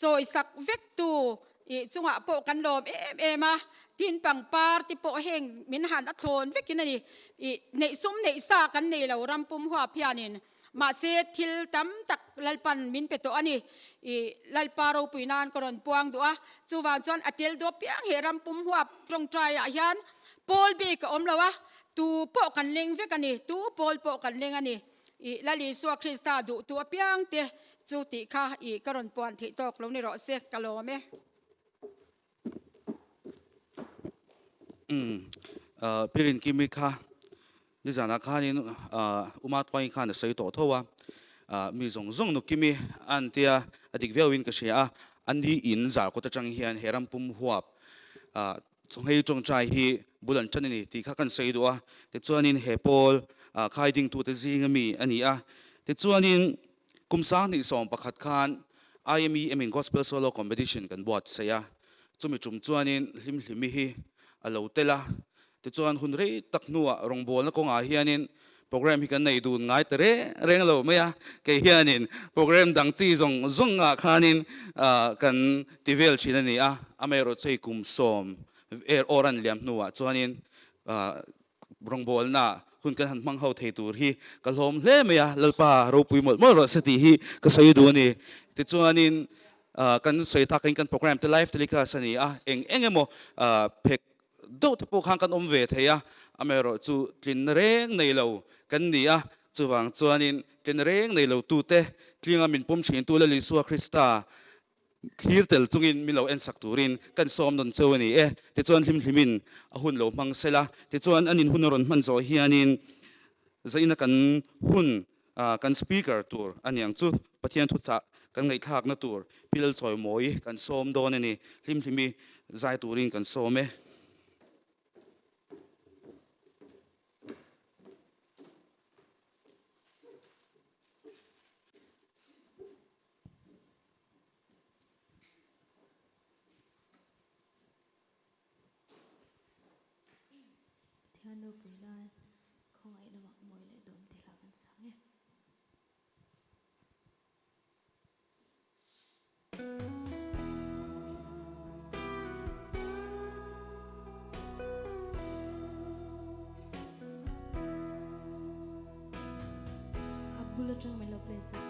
chawi sak vek tu ih chungah pawh kan lawm em em a, tin pangpar te pawh heng min han a thlawn vekin a ni, ih neih sum neih sa kan nei lo ram pum huap hianin Mahse, thil tam tak Lalpan min pe tawh a ni. I Lalpa ropui nan ka rawn puang duh a. Chuvang chuan a tel duh apiang he ram pum huap tawngtaiah hian pawl bik a awm lo a, tu pawh kan leng vek a ni, tu pawl pawh kan leng a ni. I Lal Isua Krista duhtu apiang te chu tih kha i ka rawn puan theih tawk lo ni rawh se, ka lawm e. Umm Pirin Kimi kha nizanah khanin Uma Tuain khan a sawi tawh tho a, mi zawng zawng nu Kimi a an tia a dik viauin ka hria a, a ni in zar kawt atang hian he ram pum huap chawngei tawngtai hi bul an tan a ni tih kha kan sawi duh a, tichuanin he pawl khai dingtute zinga mi a ni a, tichuanin Kum 2011 khan IMEM in Gospel Solo Competition kan buatsaih a, chumi tum chuanin Hlimhlimi hi a lo tel a, tichuan hun rei tak hnuah rawngbawlna kawngah hianin program hi kan nei dun ngai ta reng reng lo mai a, kei hianin program dang chi zawng zawngah khanin kan ti vel thin a ni a, amaherawhchu hei kum sawm er awr an liam hnuah chuanin Rawngbawlna hun kan han hmang ho thei tur hi ka hlawm hle mai a, Lalpa ropui mawlh mawlh rawh se tih hi ka sawi duh a ni. Tichuanin kan sawi takin kan program te live telecast a ni a, eng eng emaw phek deuh te pawh khan kan awm ve thei a, amaherawh chu tlinna reng nei lo kan ni a, chuvang chuanin tlinna reng nei lo tute tlinga min pawm thintu Lal Isua Krista Thlir tel chungin min lo en sak turin kan sawm nawn cheu a ni e. Tichuan hlimhlimin a hun lo hmang sela, tichuan an inhun a rawn hman zawh hianin zaina kan hun kan speaker tur a niang chu Pathian thuchah kan ngaihthlakna tur Pilal Chawimawi kan sawm dawn a ni. Hlimhlimi zai turin kan sawm e. Pathian ropui nan khawngaih lamah mawi leh dawm ti hla kan sang e. A bul atang min lo play sak.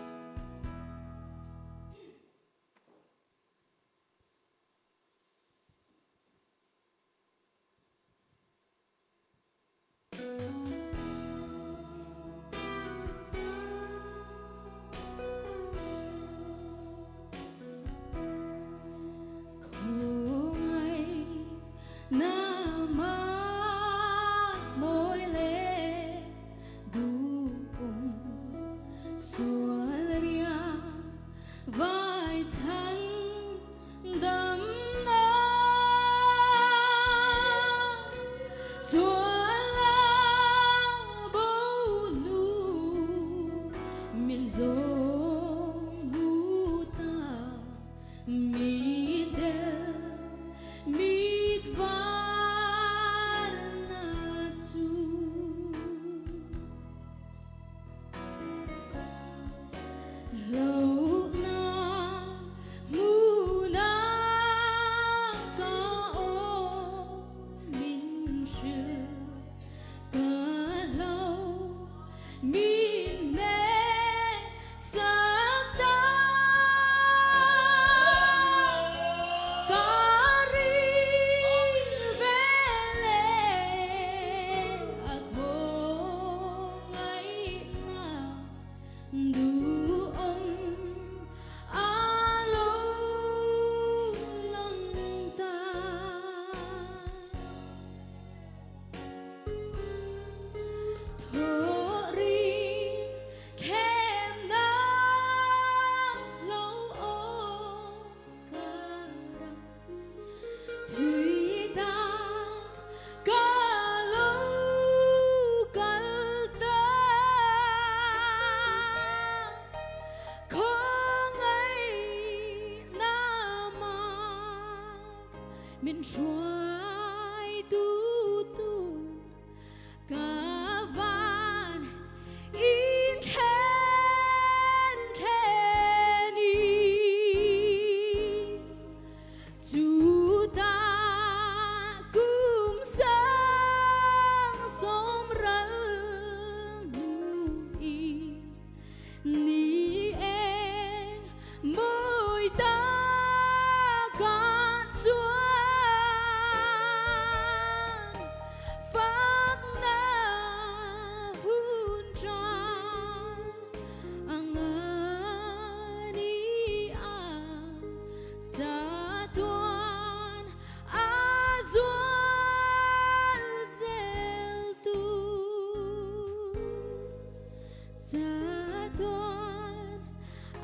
Chatuan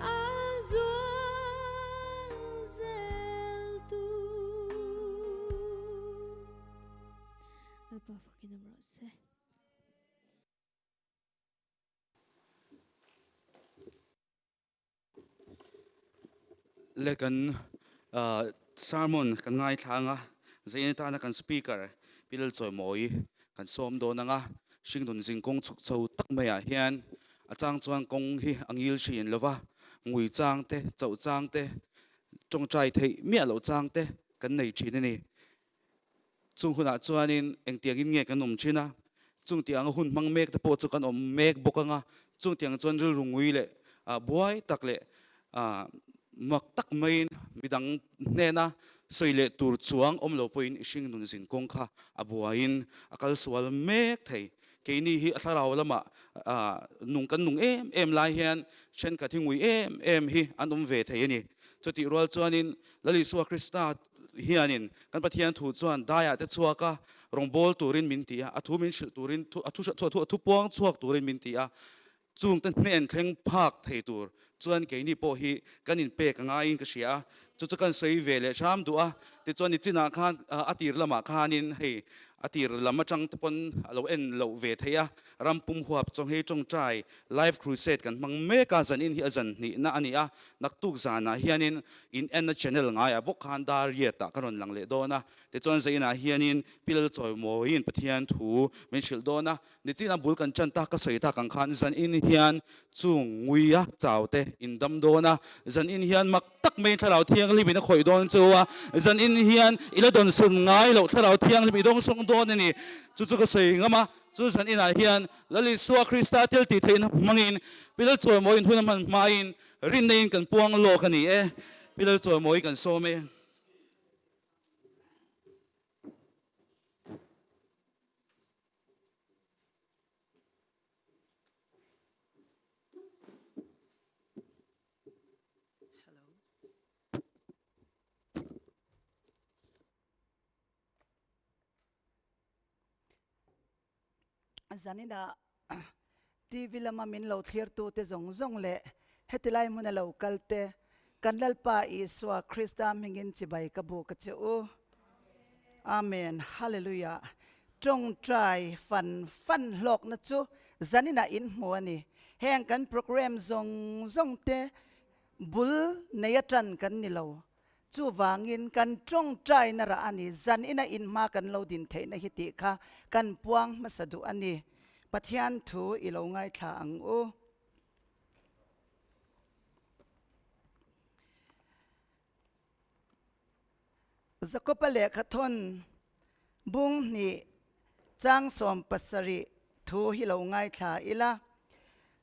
a zual zel tur. Lalpa fakin awm rawh se. Le kan sermon kan ngaithla anga zain atana kan speaker Pi Lalchawimawi kan sawm dawn anga hringnun zing kawng chhuk chho tak maiah hian a chang chuan kawng hi a ngil thin lova ngui chang te chauh chang te tawngtai theih miah loh chang te kan nei thin a ni. Chung hunah chuanin engtiangin nge kan awm thin a, chung tianga hun hmang mek te pawh chu kan awm mek bawk anga, chung tiang chuan rilru ngui leh buai tak leh mak tak maiin midang hnena sawi leh tur chuang awm lo pawhin i hringnun zin kawng kha a buaiin a kal sual mek thei. Keini hi a thlarau lamah nung kan nung em em lai hian thenkhat hi ngui em em hi an awm ve thei a ni. Chutih rual chuanin Lal Isua Krista hianin kan Pathian thu chuan daiah te chhuak a, rawngbâwl turin min ti a, a thu min hrilh turin, a thu a thu puang chhuak turin min ti a, chungte hnen thleng phak thei tur chuan keini pawh hi kan inpek a ngaiin ka hria a, chu chu kan sawi ve leh hram duh a, tichuan nichinah khan a tir lamah khanin hei a tir lam atang te pawn a lo en loh ve theih a, ram pum huap chawnghei tawngtai Live Crusade kan hmang mek a, zan in hi a zan hnihna a ni a, naktuk zanah hianin in enna channel ngaiah bawk khan dar riatah ka rawn lang leh dawn a, tichuan zainah hianin Pi Lalchawimawiin Pathian thu min hrilh dawn a, nichina bul kan tan tak ka sawi tak ang khan zan in hian chung nguia chau te in dam dawn a, zan in hian mak tak maiin Thlarau Thianghlim in a khawih dawn chu a, zan in hian i la dawn sun ngai loh Thlarau Thianghlim i dawng sawng dawn a ni, chu chu ka sawi ngam a. Chu zan inah hian Lal Isua Krista thil tih theihna hmangin Pi Lalchawimawiin hun a hman hmain rinneiin kan puang lawk a ni e. Pi Lalchawimawi kan sawm e. Zanina TV lama min lo thlirtu te zawng zawng leh heti lai hmuna lo kal te kan Lalpa Isua Krista hmingin chibai ka buk a che u. Amen. Hallelujah. Tawngtai fan fan hlawkna chu zanina in hmu a ni. Heng kan program zawng zawng te bul nei atan kan ni lo. Chuvangin kan tawngtaina rah a ni, zan ina inhma kan lo din theihna hi tih kha kan puang hmasa duh a ni. Pathian thu i lo ngaithla ang u. Jakoba lehkhathawn bung hnih chang 70 thu hi lo ngaithla ila.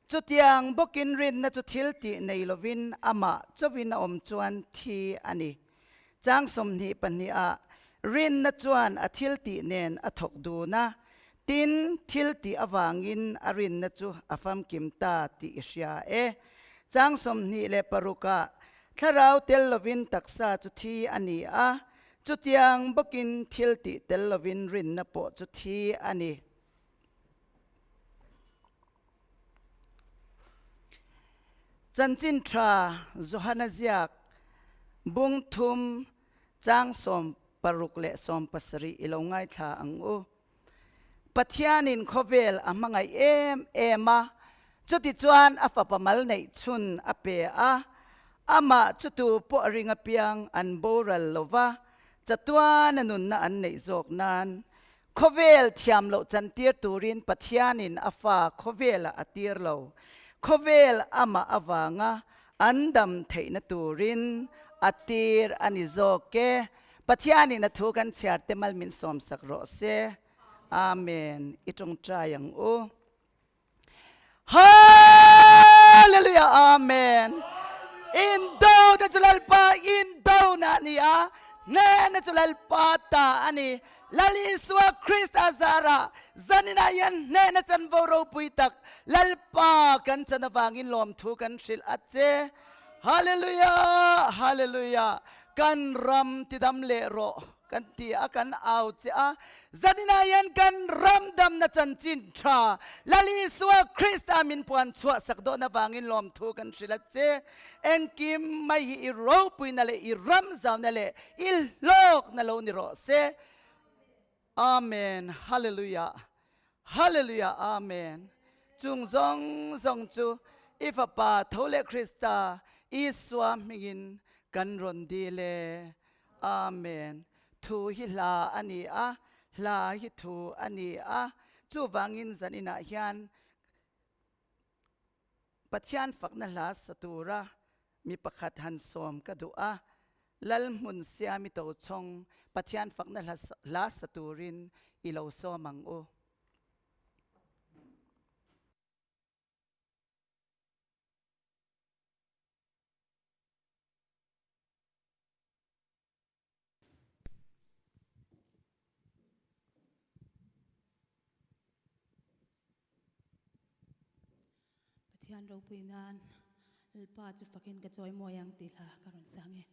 Chutiang bawkin rinna chu thil tih nei lovin amah chauhin a awm chuan thi a ni. Chang 22 ah rinna chuan a thil tih nen a thawk dun a, tin, thil tih avangin a rinna chu a famkim ta tih i hria e. Chang 26 ah thlarau tel lovin taksa chu thi a ni a, chutiang bawkin thil tih tel lovin rinna pawh chu thi a ni. Chanchin tha Johana ziak bung thum chang 60 leh 70 i lo ngaithla ang u. Pathianin khawvel a hmangaih em em a, chuti chuan a fapa mal neih chhun a pe a, amah chu tu pawh ring apiang an boral lova, chatuana nunna an neih zawk nan Khawvel thiam loh chantir turin Pathianin a fa khawvelah a tir lo. Khawvel amah avanga an dam theihna turin a tir a ni zawk e. Pathianin a thu kan chhiar te mal min sawmsak rawh se. Amen. I tawngtai ang u. Hallelujah Amen. Indo na chu Lalpa indo na ni a nge na chu Lalpa ta ani Lal Isua Krista zara zanina hian hne na chanvo ropui tak Lalpa kan chan awangin lawm thu kan hrilh a che Hallelujah Hallelujah kan ram tidam leh rawh. kan ti a, kan au che a. Zaninah hian kan ram damna chanchin tha Lal Isua Krista min puan chhuah sak dawhna vangin lawmthu kan hrilh a che. Engkim mai hi i ropuina leh i ram zauna leh i hlawkna lo ni rawh se. Amen. Hallelujah. Hallelujah. Amen. Chung zawng zawng chu i Fapa tho leh Krista Isua hmingin kan rawn dil e. Amen. Thu hi hla a ni a, hla hi thu a ni a. Chuvangin zaninah hian Pathian fakna hla sa tura mi pakhat han sawm ka duh a, Lal hmun siami tochhawng Pathian fakna hla sa turin i lo sawm ang u. Pathian ropui nan Lalpa chu fakin ka chawi mawi ang tih hla ka rawn sang e.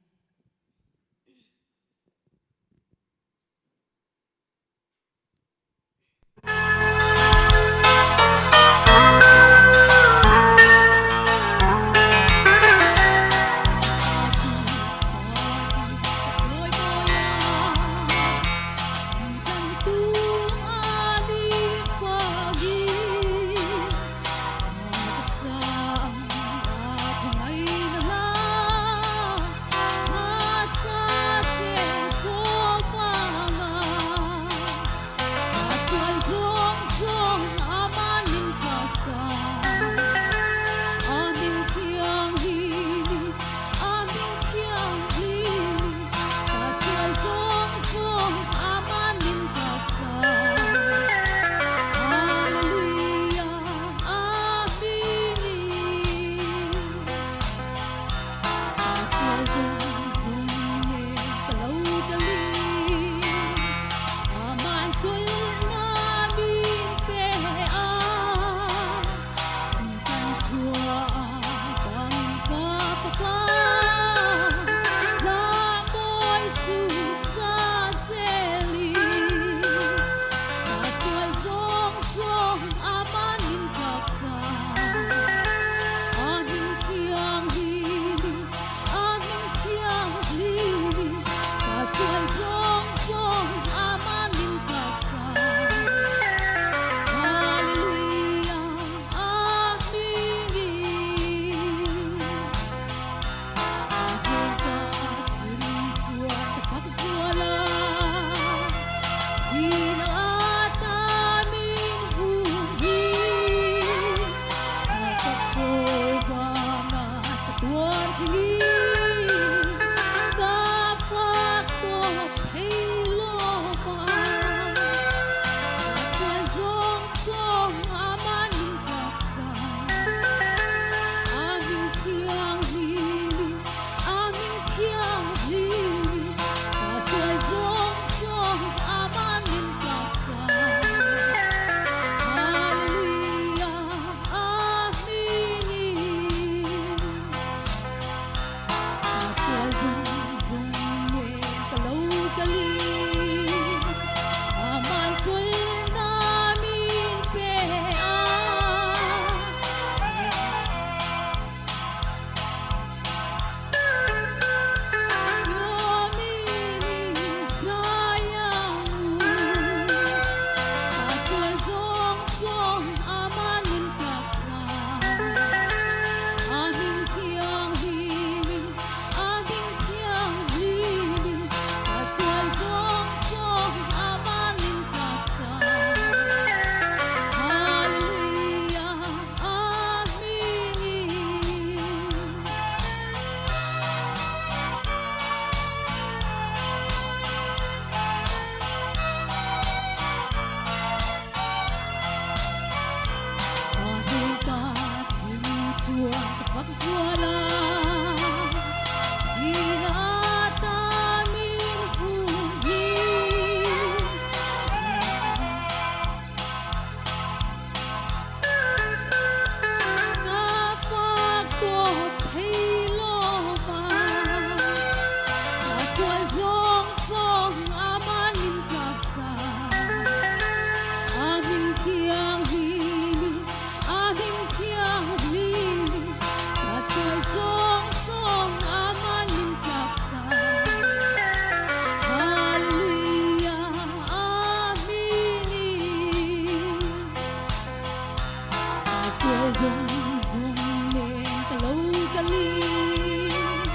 Sual zawng zawng nen ka lo kalin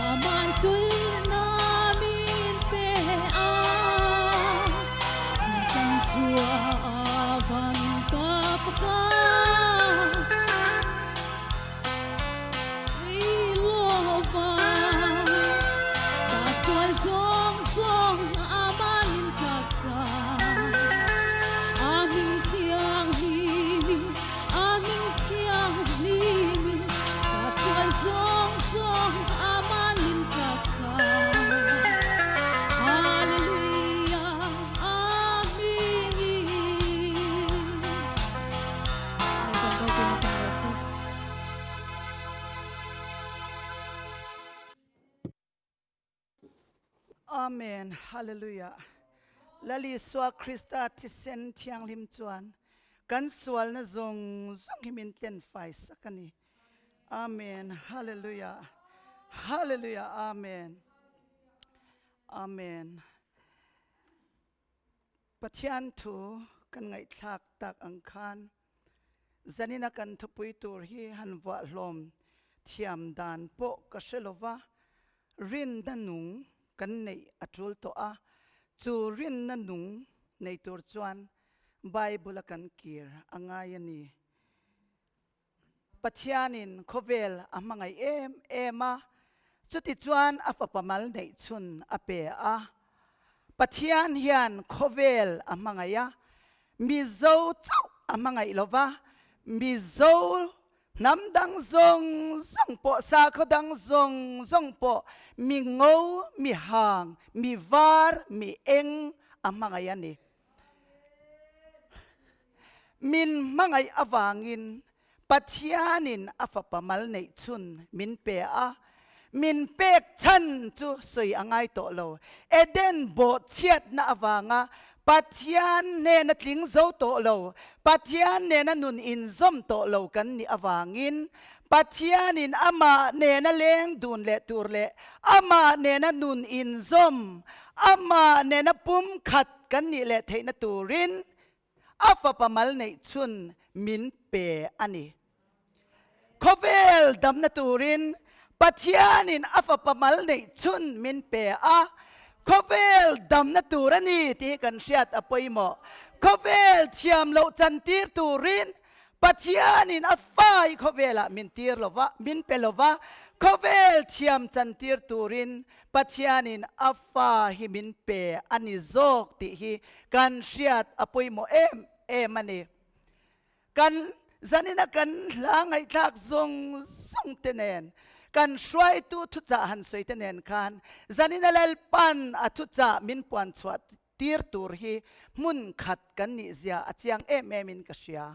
Aman chulna min pe a Kan chhuah avan ka faka Amen. Hallelujah. Lal Isua Krista thisen thianghlim chuan kan sualna zawng zawng hi min tlen fai sak a ni. Amen. Hallelujah. Hallelujah. Amen. Amen. Pathian thu kan ngaihthlak tak ang khan Zanina kan thupui tur hi han vuah hlawm thiam dan pawh ka hre lova, rinna nung kan neih a tul tawh a, chu rinna nung nei tur chuan Bible a kan kir a ngai a ni. Pathianin khawvel a hmangaih em em a, chutichuan a fapa mal neih chhun a pe a. Pathian hian khawvel a hmangaih a, Mizo chauh a hmangaih lo va, Mizo hnam dang zawng zawng pawh, sakhaw dang zawng zawng pawh, mi ngo, mi hang, mi var, mi eng a hmangaih a ni. Min hmangaih avangin Pathianin a fapa mal neih chhun min pe a, min pek chhan chu sawi a ngai tawh lo. Eden bawhchhiatna avanga Pathian hnena tling zo tawh lo, Pathian nena nun inzawm tawh lo kan nih avangin Pathianin amah nena leng dun leh tur leh amah nena nun inzawm, amah nena pumkhat kan nih leh theihna turin a fapa mal neih chhun min pe a ni. Khawvel damna turin Pathianin a fapa mal neih chhun min pe a, khawvel damna tur a ni tih hi kan hriat a pawimawh. Khawvel thiam loh chantir turin Pathianin a fa hi khawvelah min tir lo va, min pe lo va, khawvel thiam chantir turin Pathianin a fa hi min pe a ni zawk tih hi kan hriat a pawimawh em em a ni. Kan zanina kan hla ngaihthlak zawng zawng te nen, kan hruaitu thuchah han sawi te nen khan zanina Lalpan a thuchah min puan chhuah tir tur hi hmun khat kan nih zia a chiang em em in ka hria.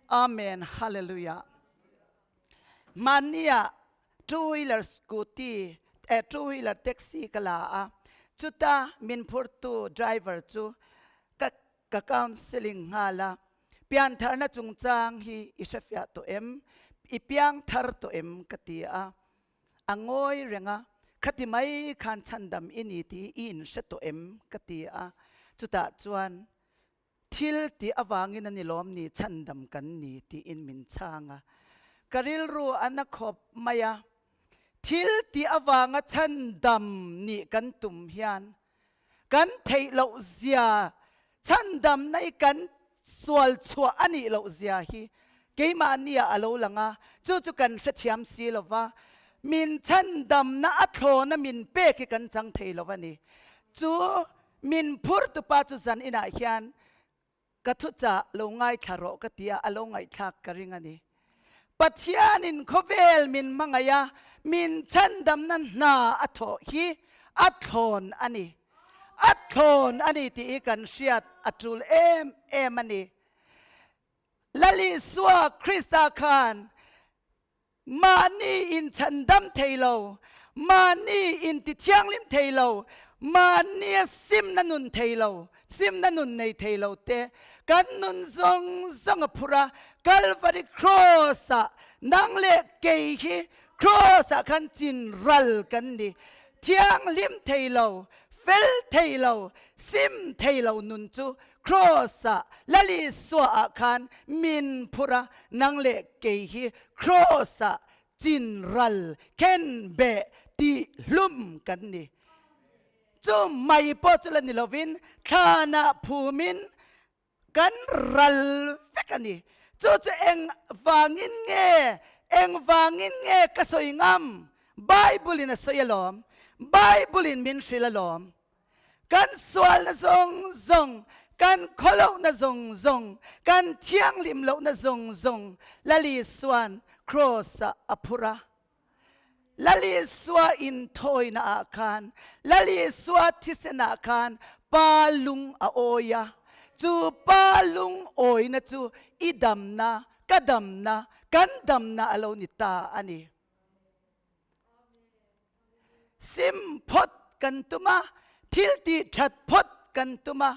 Amen Hallelujah. Mahnia two wheeler scooty eh two wheeler taxi ka la a, chuta min phurtu driver chu ka ka counselling nghal a, piantharna chungchang hi i hrefiah tawh em, i piangthar tawh em ka ti a, A ngawi reng a, Khati mai khan chhandam i ni tih i inhre tawh em? ka ti a. Chutah chuan, Thil tih avangin a ni lawm ni chhandam kan ni tiin min chhang a. Ka rilru a na khawp mai a, thil tih avanga chhandam nih kan tum hian kan theih loh zia, chhandamna i kan sual chhuah a nih loh zia hi keimahnia a lo lang a, chu chu kan hrethiam si lo va, min chhandamna a thlawna min pek hi kan chang thei lo a ni. Chu min phurtupa chu zan inah hian Ka thuchah lo ngaithla rawh ka ti a, a lo ngaihthlak ka ring a ni. Pathianin khawvel min hmangaih a, min chhandamna hna a thawh hi a thlawn a ni. A thlawn a ni tih hi kan hriat a tul em em a ni. Lal Isua Krista khan Mahni inchhandam thei lo, mahni intithianghlim thei lo, mahnia simna nun thei lo, simna nun nei thei lo te kan nun zawng zawng a phur a, Kalvari Kraws-ah nang leh kei hi Kraws-ah khan chin ral kan ni. Thianghlim thei lo, fel thei lo, sim thei lo nun chu. Kraws-ah, Lal Isua-ah khan min phur a, nang leh kei hi Kraws-ah chin ral khen beh tih hlum kan ni. Chu mai pawh chu la ni lovin thlanah phumin kan ral vek a ni. Chu chu eng vangin nge, eng vangin nge ka sawi ngam? Bible-in a sawi alawm, Bible-in min hrilh alawm. Kan sualna zawng zawng, kan khawlohna zawng zawng, kan thianghlim lohna zawng zawng Lal Isua'n Kraws-ah a phur a. Lal Isua inthawina ah khan, Lal Isua thisen ah khan Pa lung a awi a. Chu Pa lung awina chu i damna, ka damna, kan damna a lo ni ta a ni. Sim phawt kan tum a, thil tih that phawt kan tum a,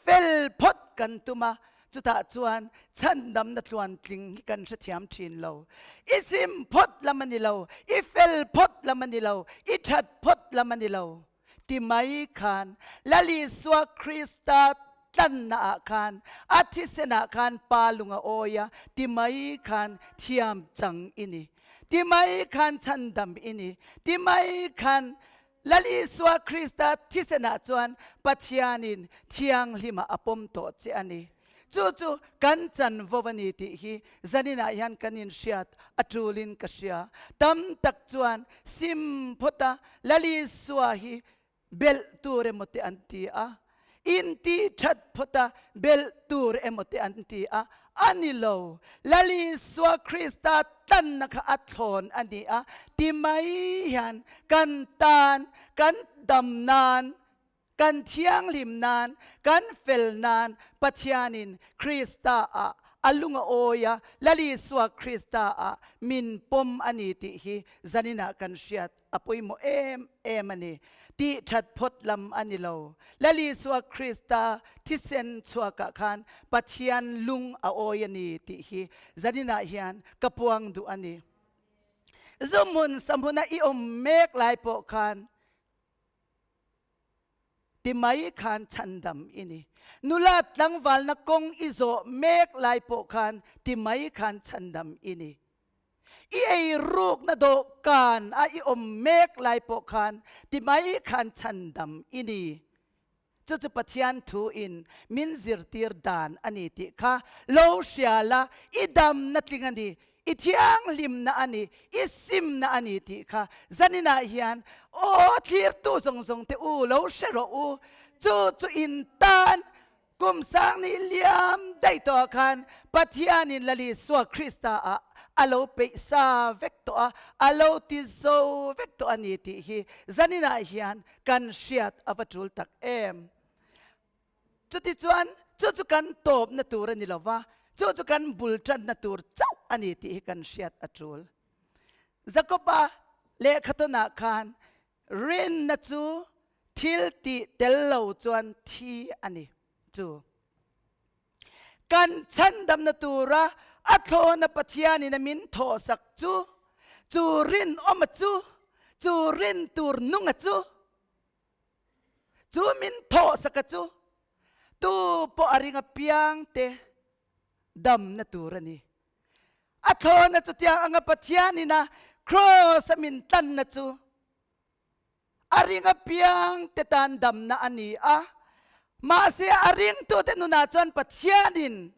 fel phawt kan tum a, chutah chuan chhandamna tluantling hi kan hrethiam thin lo. I sim phawt lam a ni lo, i fel phawt lam a ni lo, i that phawt lam a ni lo ti mai khan Lal Isua Krista tlanna ah khan a thisen ah khan Pa lung a awi a ti mai khan thiam chang i ni. Ti mai khan chhandam i ni. Ti mai khan Lal Isua Krista thisenah chuan Pathianin thianghlimah a pawm tawh che a ni. Chu chu kan chanvo a ni tih hi zaninah hian kan inhriat a tulin ka hria. Tam tak chuan sim phawta Lal Isua hi belh tur emaw te an ti a, intih that phawt a belh tur emaw te an ti a, a ni lo. Lal Isua Krista tlanna kha a thlawn a ni a, ti mai hian kan tan, kan dam nan, kan thianghlim nan, kan fel nan Pathianin Krista ah a lung a awi a, Lal Isua Krista ah min pawm a ni tih hi zaninah kan hriat a pawimawh em em a ni. Tih that phawt lam a ni lo. Lal Isua Krista thisen chhuakah khan Pathian lung a awi a ni tih hi zaninah hian ka puang duh a ni. Zumhmun sahmuna i awm mek lai pawh khan ti mai khan chhandam i ni. Nula tlangvalna kawng i zawh mek lai pawh khan ti mai khan chhandam i ni. I ei rukna dawhkan a i awm mek lai pawh khan ti mai khan chhandam i ni. Chu chu Pathian thu in min zirtir dan a ni tih kha lo hria la, i damna tling a ni, i thianghlimna a ni, i simna a ni tih kha zaninah hian aw thlirtu zawng zawng te u lo hre rawh u. Chu chu in tan Kum sang ni liam daih tawh ah khan Pathianin Lal Isua Krista ah a lo peih sa vek tawh a, a lo ti zo vek tawh a ni tih hi zaninah hian kan hriat a va tul tak em. Chutichuan chu chu kan tawpna tur a ni lo va, chu chu kan bul tanna tur chauh a ni tih hi kan hriat a tul. Jakoba lehkhathawnah khan Rinna chu thil tih tel lo chuan thi a ni. Chu kan chhandamna tura a thlawna Pathianin a min thawhsak chu, chu rinawma chu, chu rin tur nunga chu, chu min thawhsaka chu, tu pawh a ring apiang te damna tur a ni. A thlawna chutiang anga Pathianin a Kraws a min tlanna chu a ring apiang te tan damna a ni a, mahse a ringtute nunah chuan Pathianin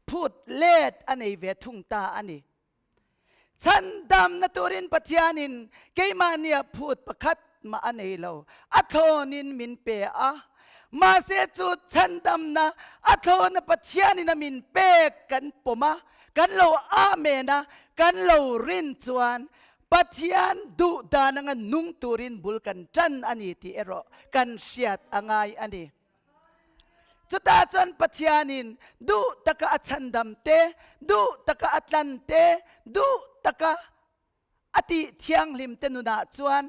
phut let a nei ve thung ta a ni. Chhandamna turin Pathianin keimahnia phut pakhat mah a nei lo, a thlawnin min pe a. Mahse chu chhandamna a thlawna Pathianin a min pek kan pawm a, kan lo amen a, kan lo rin chuan Pathian duh dan anga nung turin bul kan tan a ni tih erawh kan hriat a ngai a ni. Chutah chuan Pathianin duh taka a chhandam te, duh taka a tlan te, duh taka a tih thianghlim te nunah chuan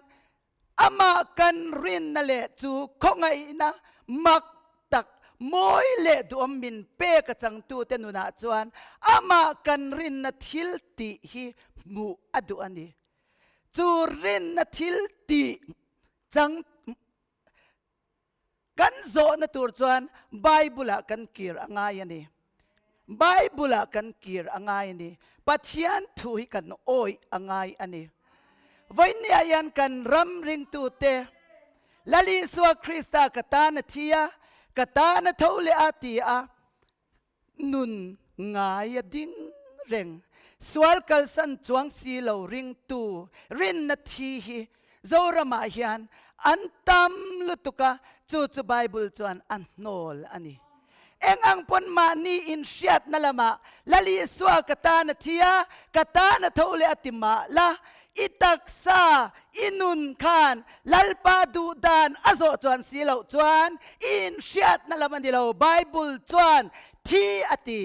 amah kan rinna leh chu khawngaihna mak tak mawi leh duhawm min pek a changtute nunah chuan amah kan rinna thil tih hi hmuh a duh a ni. Chu rinna thil tih chang. Kan zawhna tur chuan Bible-ah kan kir a ngai a ni. Bible-ah kan kir a ngai a ni. Pathian thu hi kan awih a ngai a ni. Vawinia hian kan ram ringtute Lal Isua Krista ka tan a thi a, ka tan a tho leh a ti a, nun ngai a ding reng. Sual kalsan chuang si lo ringtu rinna thi hi Zoramah hian an tam lutuk a, chu chu Bible chuan a hnawl a ni. Eng ang pawn mahni inhriatna lamah Lal Isua ka tan a thi a, ka tan a tho leh a ti mah la, i taksa, i nun khan Lalpa duh dan a zawh chuan si loh chuan i inhriatna lam a ni lo. Bible chuan thi a ti.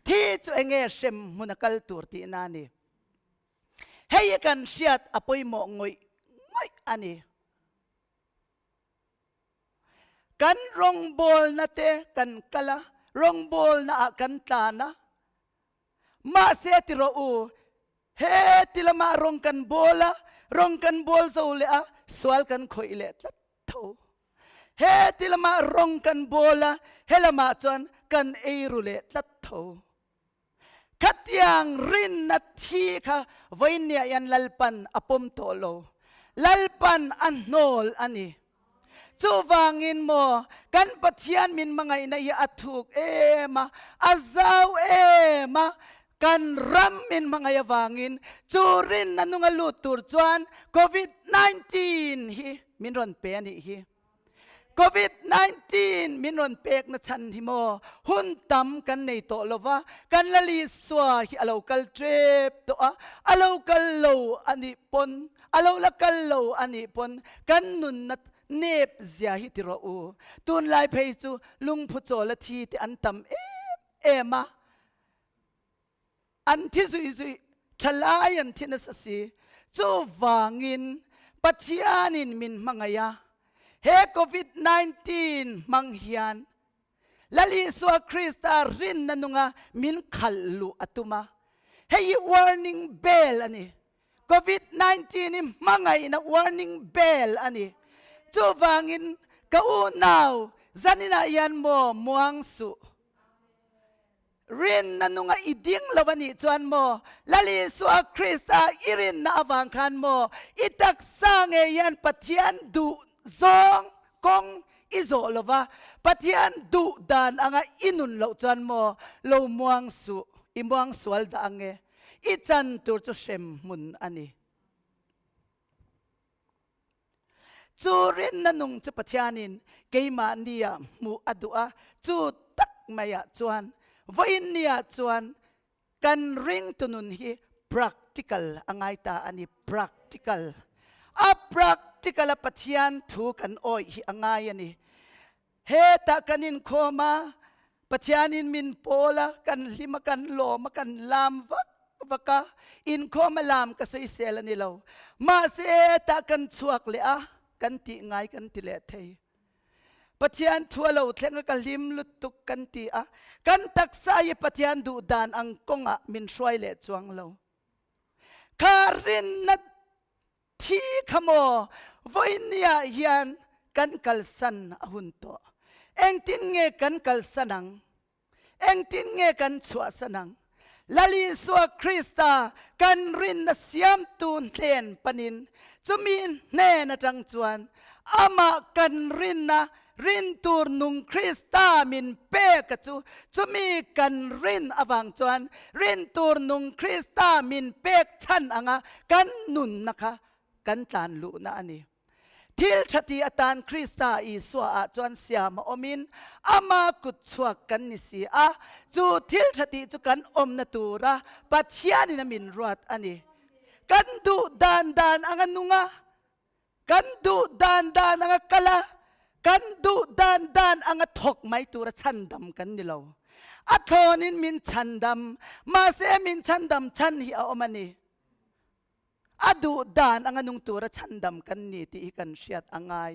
Thi chu enge hrem hmun a kal tur tihna a ni. Hei hi kan hriat a pawimawh ngawih ngawih a ni. Kan rawngbawlna te kan kal a, rawngbawlna ah kan tlan a. Mahse ti rawh u, he ti lamah rawng kan bawl a, rawng kan bawl zo leh a, sual kan khawih leh tlat tho. He ti lamah rawng kan bawl a, he lamah chuan kan ei ru leh tlat tho. Khatiang rinna thi kha vawinia hian Lalpan a pawm tawh lo. Lalpan a hnawl a ni. Chuvangin maw kan Pathian min hmangaihna hi a thuk em a, a zau em a, kan ram min hmangaih avangin chu rinna nunga lut tur chuan Covid 19 hi min rawn pe a nih hi. Covid 19 min rawn pek na chhan hi maw hun tam kan nei tawh lo va, kan la Isua hi a lo kal tep tawh a, a lo kal lo a nih pawn, a lo la kal lo a nih pawn kan nunna nep zia hi ti rawh u. Tunlai phei chu lungphu chawl a thi te an tam em em a, An thi zui zui thalai an thi nasa si. Chuvangin Pathianin min hmangaih a, he Covid 19 hmang hian Lal Isua Krista rinna nunga min khalh luh a tum a. Hei hi warning bell a ni. Covid 19 hi hmangaihna warning bell a ni. Chuvangin ka unau zaninah hian maw muang suh. Rinna nunga i ding lo a nih chuan maw, Lal Isua Krista i rinna avang khan maw, i taksa ngei hian Pathian duh zawng kawng i zawh lo va, Pathian duh dan anga i nun loh chuan maw, lo muang suh, i muang sual dah ang e, i chan tur chu hrem hmun a ni. Chu rinna nung chu Pathianin keimahnia hmuh a duh a, chu tak maiah chuan vawiinniah chuan kan ringtu nun hi practical a ngai ta a ni, practical. A practical a Pathian thu kan awih hi a ngai a ni. Hetah kan inkhawm a, Pathianin min pawl a, kan hlim a, kan lawm a, kan lam vak vak a, inkhawm a lam ka sawisel a ni lo. Mahse hetah kan chhuak leh a, kan tih ngai kan ti leh thei. Pathian thu a lo thleng a, ka hlim lutuk kan ti a, kan taksa hi Pathian duh dan ang kawngah min hruai leh chuang lo. Kha rinna Thi kha maw vawinia hian kan kalsan a hun tawh. Engtin nge kan kalsan ang? Engtin nge kan chhuahsan ang? Lal Isua Krista kan rinna siamtu hnen panin chumi hnen atang chuan amah kan rinna Rin tur nung Krista min pek a chu, chumi kan rin avang chuan rin tur nung Krista min pek chhan anga kan nunna kha kan tlan luhna a ni. Thil tha ti atan Krista Isua ah chuan siam a awmin ama kut chhuak kan ni si a, chu thil tha tih chu kan awmna tura Pathianin a min ruat a ni. Kan duh dan dan anga nung a, Kan duh dan dan anga kal a, kan duh dan dan anga thawk mai tura chhandam kan ni lo. A thlawnin min chhandam, mahse min chhandam chhan hi a awm a ni. A duh dan anga nung tura chhandam kan ni tih hi kan hriat a ngai.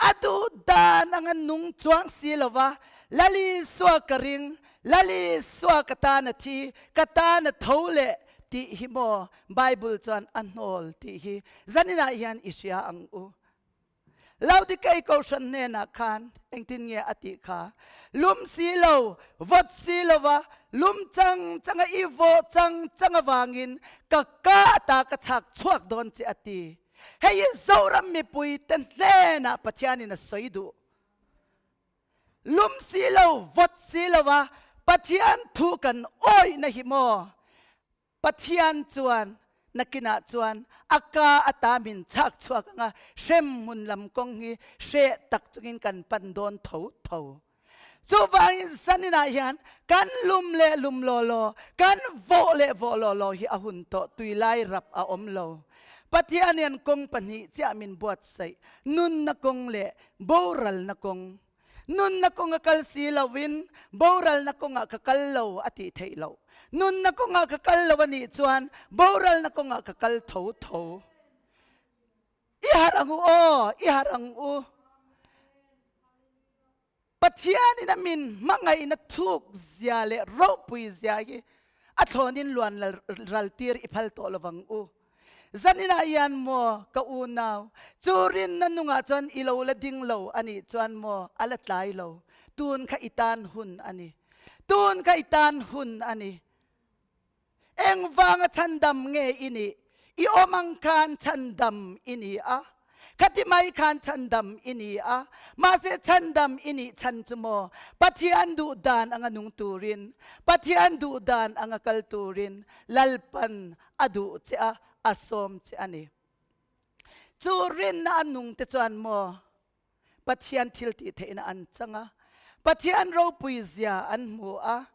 A duh dan anga nung chuang si lova, Lal Isua ka ring, Lal Isua ka tan a thi, ka tan a tho leh tih hi maw Bible chuan a hnawl tih hi zaninah hian i hria ang u. Laodikei Kohhran hnenah khan engtin nge a tih kha? Lum si lo, vawt si lova, lum chang changa i vawh chang chang avangin ka ka ata ka chhak chhuak dawn che a ti. Hei hi Zoram mipuite hnenah Pathianin a sawi duh. Lum si lo, vawt si lova Pathian thu kan awihna hi maw? Pathian chuan nakinah chuan a ka ata min chhak chhuak anga hremhmun lam kawng hi hreh tak chungin kan pan dawn tho tho. Chuvangin zaninah hian kan lum leh lum law law, kan vawh leh vawh law law hi a hun tawh tui lai rap a awm lo. Pathian hian kawng pahnih chiah min buatsaih, nunna kawng leh boralna kawng. Nunna kawnga kal si lovin boralna kawngah ka kal lo a tih theih loh. Nunna kawngah ka kal lo a nih chuan boralna kawngah ka kal tho tho. I harh ang u aw, i harh ang u. Pathianin a min hmangaihna thuk zia leh ropui zia hi a thlawnin luan ral tir i phal tawh lovang u. Zaninah hian maw ka unau, chu rinna nungah chuan i lo la ding lo a nih chuan maw a la tlai lo. Tun kha i tan hun a ni. Tun kha i tan hun a ni. Engvanga chhandam nge i nih? I awm ang khan chhandam i ni a. Khati mai khan chhandam i ni a, mahse chhandam i nih chhan chu maw Pathian duh dan anga nung turin, Pathian duh dan anga kal turin Lalpan a duh che a, a sawm che a ni. Chu rinna a nung te chuan maw Pathian thil tih theihna an chang a, Pathian ropui zia an hmu a,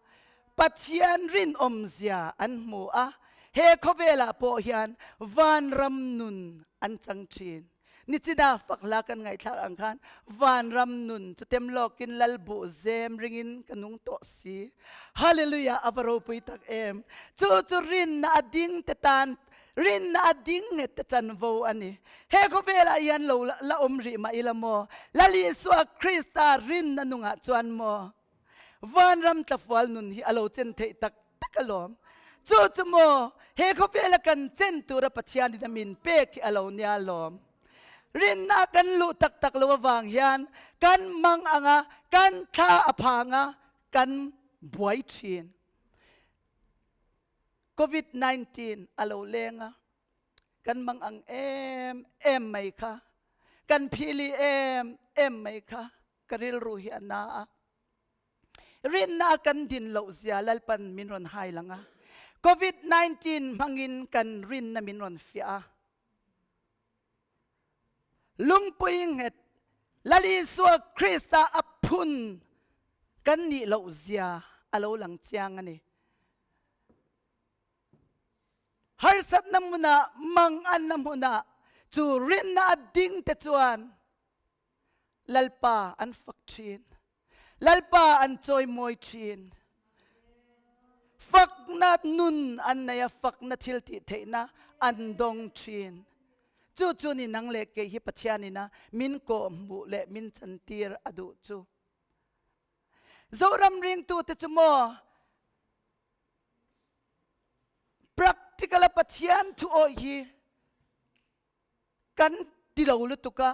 Pathian rinawm zia an hmu a, he khawvelah pawh hian vanram nun an chang thin. Nichina fak hla kan ngaihthlak ang khan vanram nun chu tem lawkin lal buh zem ringin ka nung tawh si. Hallelujah a va ropui tak em! Chu chu rinna a ding te tan rinna a ding nget te chanvo a ni. He khawvelah hian lo la awm rih mah ila maw? Lal Isua Krista rinna nungah chuan maw? Vanram tlafual nun hi a lo chen theih tak tak alawm. Chu chu maw he khawvela kan chen tura Pathianin a min pek hi a lo nia alawm. Rinna kan luh tak tak lo avang hian kan mang anga kan thla a phang a kan buai thin. Covid 19 a lo leng a kan mang ang em em mai kha kan phili em em mai kha Ka rilru hi a na a, rinna kan din loh zia Lalpan min rawn hai lang a, Covid 19 hmangin kan rinna min rawn fiah a. Lungpui nghet Lal Isua Krista a phun kan nih loh zia a lo lang chiang a ni. Harsatna hmunah, manganna hmunah chu rinna a ding te chuan Lalpa an fak thin. Lalpa an chawimawi thin. Fakna nun an nei a, fakna thil tih theihna an dawng thin. Chu chu ni nang leh kei hi Pathianin a min kawhhmuh leh min chantir a duh chu. Zoram ringtute chu maw practical a Pathian thu awih hi Kan ti lo lutuk a,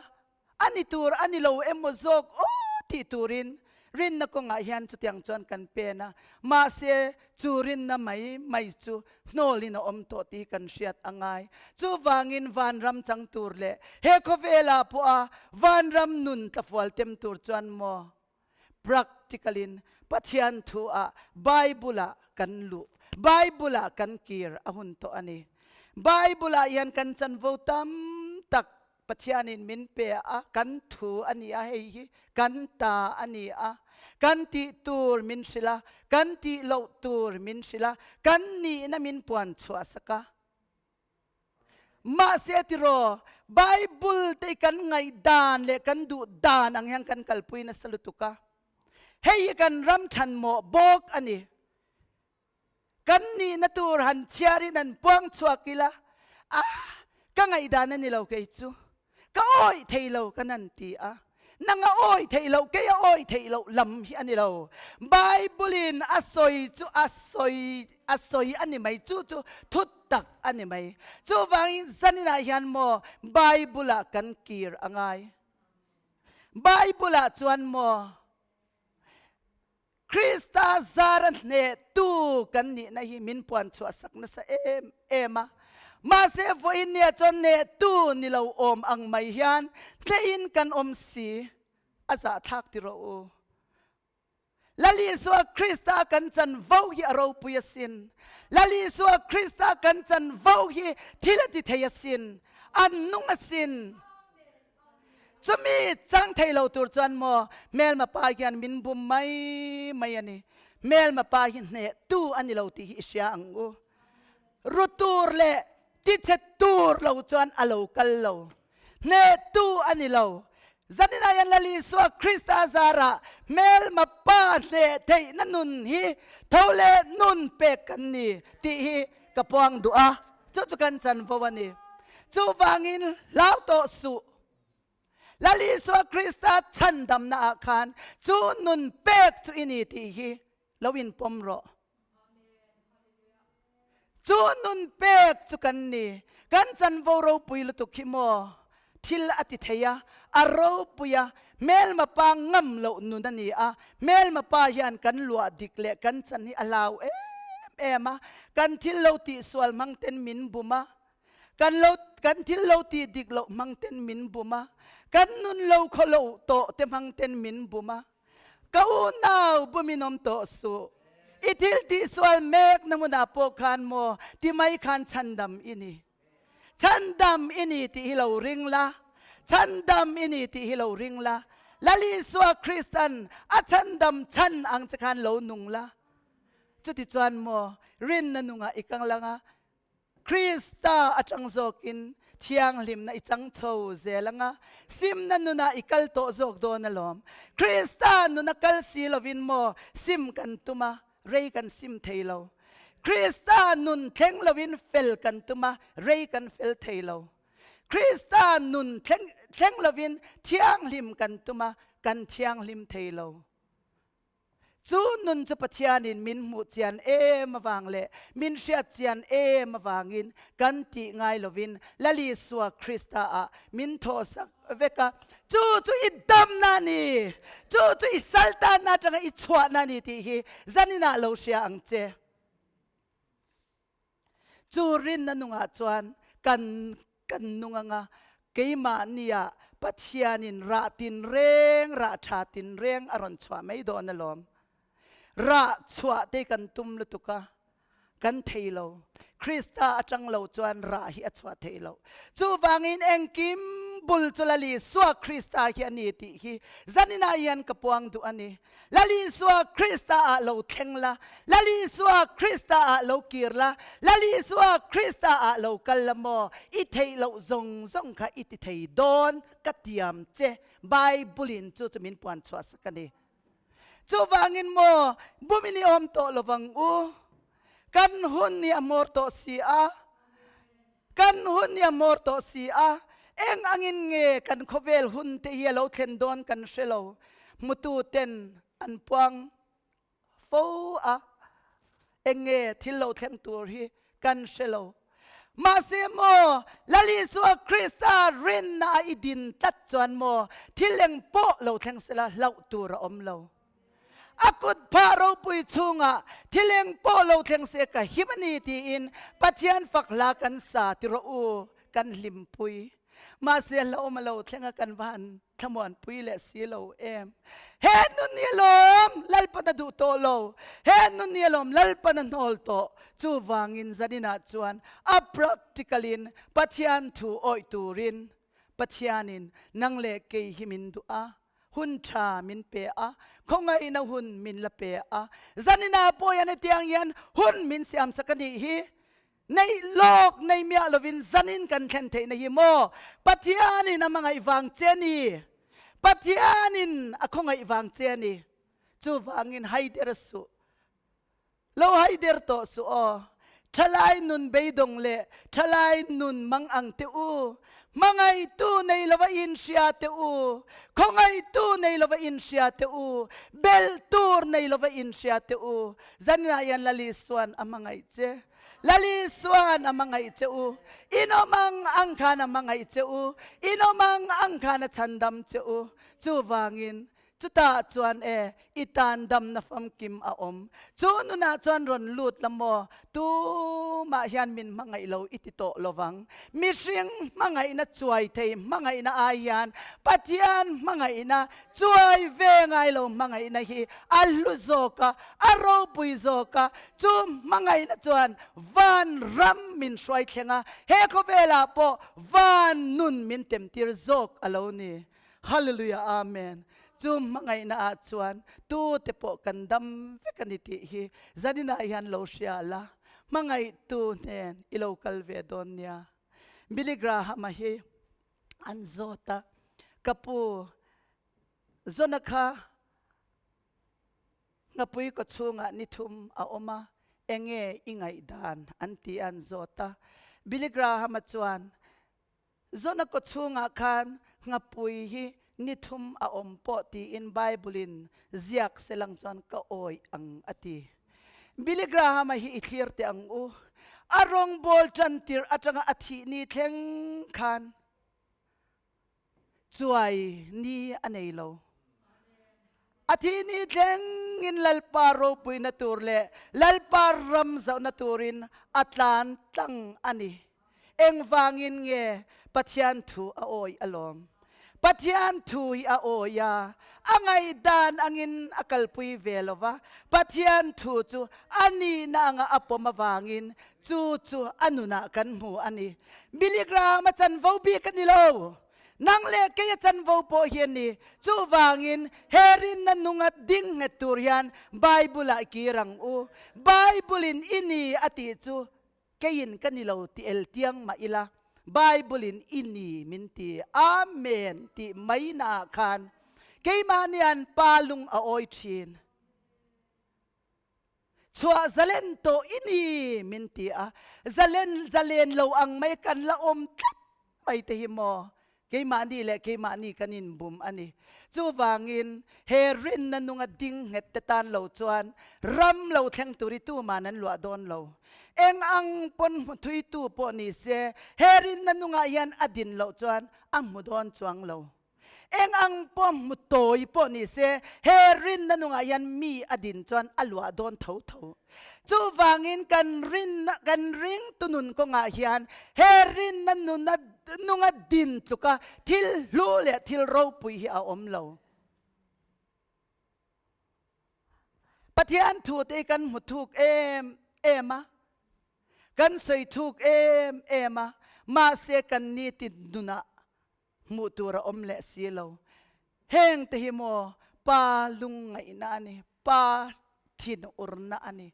a ni tur a ni lo emaw zawk aw tih turin rinna kawngah hian chutiang chuan kan pen a, mahse chu rinna mai mai chu hnawlin a awm tawh tih kan hriat a ngai. Chuvangin vanram chang tur leh he khawvelah pawha vanram nun tlafual tem tur chuan maw practical in Pathian thu ah Bible ah kan luh, Bible ah kan kir a hun tawh a ni. Bible ah hian kan chanvo tam tak Pathian in min pe a, kan thu a ni a, hei hi kan ta a ni a, kan tih tur min hrilh a, kan tih loh tur min hrilh a, kan nihna min puan chhuah sak a. Mahse tiraw, Bible te kan ngaihdan leh kan duh dan ang hian kan kalpui nasa lutuk a. Hei hi kan ram thanmawh bawk a ni. Kan nihna tur han chhiarin han puang chhuak ila, a ka ngaihdan a ni lo kei chu. Ka awih thei lo kan han ti a. Nang a awih theih loh, kei a awih theih loh lam hi a ni lo. Bible-in a sawi chu a sawi a sawi a ni mai, chu chu thu tak a ni mai. Chuvangin zaninah hian maw Bible-ah kan kir a ngai. Bible ah chuan maw Krista zara hnehtu kan nihna hi min puan chhuahsak nasa em em a. Mahse vawiin nia chuan hnehtu ni lo awm ang mai hian hnehin kan awm si. A zahthlak ti rawh u. Lal Isua Krista kan chanvo hi a ropui asin. Lal Isua Krista kan chanvo hi thil a ti thei asin. An nung asin. Chumi chang thei lo tur chuan maw hmelma pa hian min bum mai mai a ni. Hmelma pa hi hnehtu a ni lo tih hi i hria ang u. Ru tur leh tichhe tur lo chuan a lo kal lo. Hnehtu a ni lo. Zaninah hian Lal Isua Krista zarah hmelma pa hneh theihna nun hi tho leh nun pek kan ni tih hi ka puang duh a. Chu chu kan chanvo a ni. Chuvangin hlau tawh suh. Lal Isua Krista chhandamna ah khan chu nun pek chu i ni tih hi lo inpawm rawh. Chu nun pek chu kan ni. Kan chanvo ropui lutuk hi maw thil a ti thei a, a ropui a, hmelma pa ngam loh nun a ni a, hmelma pa hian kan luah dik leh kan chan hi a hlau em em a, kan thil lo tihsual hmang ten min bum a, kan lo kan thil lo tih dik loh hmang ten min bum a, kan nun lo khaw loh tawh te hmang ten min bum a, ka unau bumin awm tawh suh. I thil tihsual mek na hmunah pawh khan maw ti mai khan chhandam i ni. Chhandam i ni tih hi lo ring la, chhandam i ni tih hi lo ring la. Lal Isua Kristan a chhandam chhan ang che khan lo nung la. Chutichuan maw rinna nungah i kang lang a, Krista atang zawkin thianghlimna i chang chho zel anga, simna nunah i kal tawh zawk dawn alawm. Krista nuna kal si lovin maw sim kan tum a, rei kan sim thei lo. Krista nun thleng lovin fel kan tum a, rei kan fel thei lo. Krista nun thleng lovin thianghlim kan tum a, kan thianghlim thei lo. Chu nun chu Pathianin min hmuh chian em avang leh min hriat chian em avangin kan tih ngai lovin Lal Isua Krista ah min thawhsak vek a. Chu chu i damna a ni, chu chu i saltanna atanga i chhuahna a ni tih hi zaninah lo hria ang che. Chu rinna nungah chuan kan kan nung anga keimahnia Pathianin rah tinreng, rah tha tinreng a rawn chhuah mai dawn alawm. Rah chhuah te kan tum lutuk a, kan thei lo. Krista atang lo chuan rah hi a chhuah theih loh. Chuvangin engkim bul chu Lal Isua Krista hi a ni tih hi zaninah hian ka puang duh a ni. Lal Isua Krista ah lo thleng la, Lal Isua Krista ah lo kir la, Lal Isua Krista ah lo kal la maw? I theih loh zawng zawng kha i ti thei dawn ka tiam che. Bible in chu chu min puan chhuah sak a ni. Chuvangin maw bumin i awm tawh lovang u. Kan hun hi a hmawr tawh si a. Kan hun hi a hmawr tawh si a, eng angin nge kan khawvel hun te hi a lo thlen dawn kan hre lo. Hmutu ten an puang fo a, eng nge thil lo thleng tur hi kan hre lo. Mahse maw, Lal Isua Krista rinna a i din tlat chuan maw thil eng pawh lo thleng sela hlauh tur a awm lo. A kut phah ropui chhungah thil eng pawh lo thleng se ka him a ni tiin Pathian fak hla kan sa ti rawh u, kan hlimpui. Mahse hlauhawm a lo thleng a kan va han thlamuanpui leh si lo em. He nun hi alawm Lalpan a duh tawh lo, he nun hi alawm Lalpan a hnawl tawh. Chuvangin zaninah chuan a practical in Pathian thu awih turin Pathianin nang leh kei hi min duh a. Hun tha min pe a, khawngaihna hun min la pe a. Zanina pawh hian hetiang hian hun min siamsak a nih hi. Neih lawk nei miah lovin zanin kan thlen theihna hi maw Pathianin a hmangaih vang che a ni. Pathianin a khawngaih vang che a ni. Chuvangin haider suh. Lo haider tawh suh aw. Thalai nun beidawng leh thalai nun mang ang te u. Hmangaihtu nei lova inhria teh u, khawngaihtu nei lova inhria teh u, belh tur nei lova inhria teh u. Zaninah hian Lal Isuan a hmangaih che. Lal Isuan a hmangaih che u. In awm ang ang khan a hmangaih che u. In awm ang ang khan a chhandam che u. Chuvangin Chutah chuan e, i tan damna famkim a awm. Chu nunah chuan rawn lut la maw? Tumah hian min hmangaih lo i ti tawh lo vang. Mihring hmangaihna chuai thei hmangaihna ai hian Pathian hmangaihna chuai ve ngai lo hmangaihna hi a hlu zawk a, a ropui zawk a. Chu hmangaihna chuan van ram min hruai thleng a, he khawvelah pawh van nun min temtir zawk a lo ni. Hallelujah Amen Chu hmangaihna ah chuan tu te pawh kan dam vek a ni tih hi zaninah hian lo hria la, hmangaihtu hnen i lo kal ve dawn nia. Billy Graham-a hi an zawt a, Ka pu, Zona kha Nghapui kaw chhungah ni thum a awm a, enge i ngaihdan? an ti a an zawt a. Billy Graham-a chuan, Zona kaw chhungah khan nghapui hi ni thum a awm pawh tiin Bible-in ziak se lang chuan ka awih ang a ti. Billy Graham-a hi i thlir teh ang u. A rawngbawl tan tirh atanga a thih ni thleng khan chuai ni a nei lo. A thih ni thlengin Lalpa ropuina tur leh Lalpa ram zohna turin a tlan tlang a ni. Engvangin nge Pathian thu a awih alawm? Pathian thu hi a awih a, a ngaihdan angin a kalpui ve lo va, Pathian thu chu a nihna anga a pawm avangin chu chu a nunah kan hmu a ni. Milligram a chanvo bik a ni lo. Nang leh kei a chanvo pawh hi a ni. Chuvangin, he rinna nunga ding nghet tur hian Bible-ah kir ang u. Bible-in i ni a tih chu keiin ka ni lo ti el tiang mah ila, Bible-in i ni min ti. Amen tih mai naah khan keimahnian pa lung a awi thin. Chhuah zalen tawh i ni min ti a, zalen zalen lo ang mai kan la awm tlat mai te hi maw? Keimahni leh keimahni kan inbum a ni. Chuvangin he rinna nunga ding nghet te tan lo chuan ram lo thleng tur hi tuman an luah dawn lo. Eng ang pawn hmu thuitu pawh ni se he rinna nungah hian a din loh chuan a hmu dawn chuang lo. Eng ang pawh hmu tawi pawh ni se, he rinna nungah hian mi a din chuan a luah dawn tho tho. Chuvangin kan rinna, kan ringtu nun kawngah hian he rinna nuna nunga din tluka thil hlu leh thil ropui hi a awm lo. Pathian thu te hi kan hmu thuk em em a, kan sawi thuk em em a, mahse kan nitin nunah Hmuh tur a awm leh si lo. Heng te hi maw pa lungngaihna a ni, pa thinurna a ni.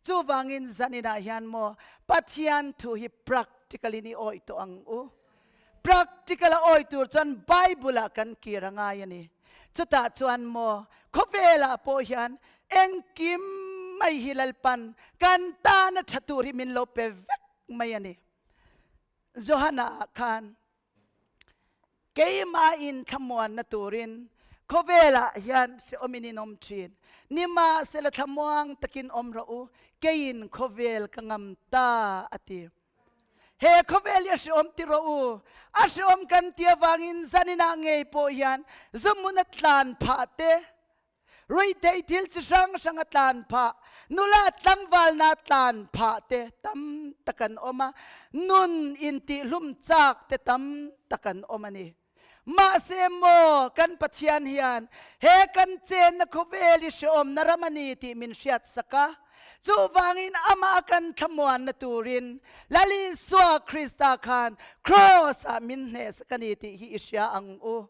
Chuvangin zaninah hian maw Pathian thu hi practical in i awih tawh ang u. Practical a awih tur chuan Bible ah kan kir a ngai a ni. Chutah chuan maw khawvelah pawh hian engkim mai hi Lalpan kan tana tha tur hi min lo pe vek mai a ni. Johana ah khan Keimah in thlamuanna turin khawvelah hian hrehawmin in awm thin. Nimahsela thlamuang takin awm rawh u, keiin khawvel ka ngam ta, a ti. He khawvel hi a hrehawm ti rawh u. A hrehawm kan ti avangin zaninah ngei pawh hian zumhmun a tlan phah te, Ruihtheih thil chi hrang hrang a tlan phah, nula tlangvalna tlan phah te tam tak an awm a, nun intihhlum chak te tam tak an awm a ni. Mahse maw kan Pathian hian he kan chenna khawvel hi hrehawmna ram a ni tih min hriatsak a, chuvangin amah kan thlamuanna turin Lal Isua Krista khan Kraws-ah min hnehsak a ni tih hi i hria ang u.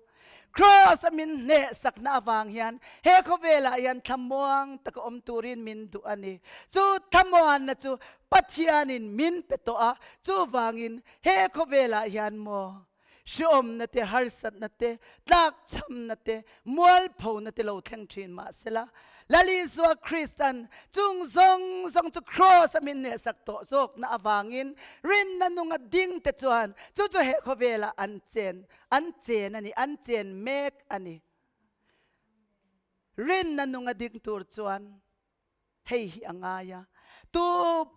Kraws a min hneh sakna avang hian he khawvelah hian thlamuang taka awm turin min duh a ni. Chu thlamuanna chu Pathianin min pe tawh a, chuvangin he khawvelah hian maw hriawmna te, harsatna te, tlakchhamna te, mualphona te lo thleng thin mahsela. Lal Isua Kristan chung zawng zawng chu Kraws a min nehsak tawh zawkna avangin rinna nunga ding te chuan chu chu he khawvelah an chen an chen a ni, an chen mek a ni. Rinna nunga ding tur chuan hei hi a ngai a, tu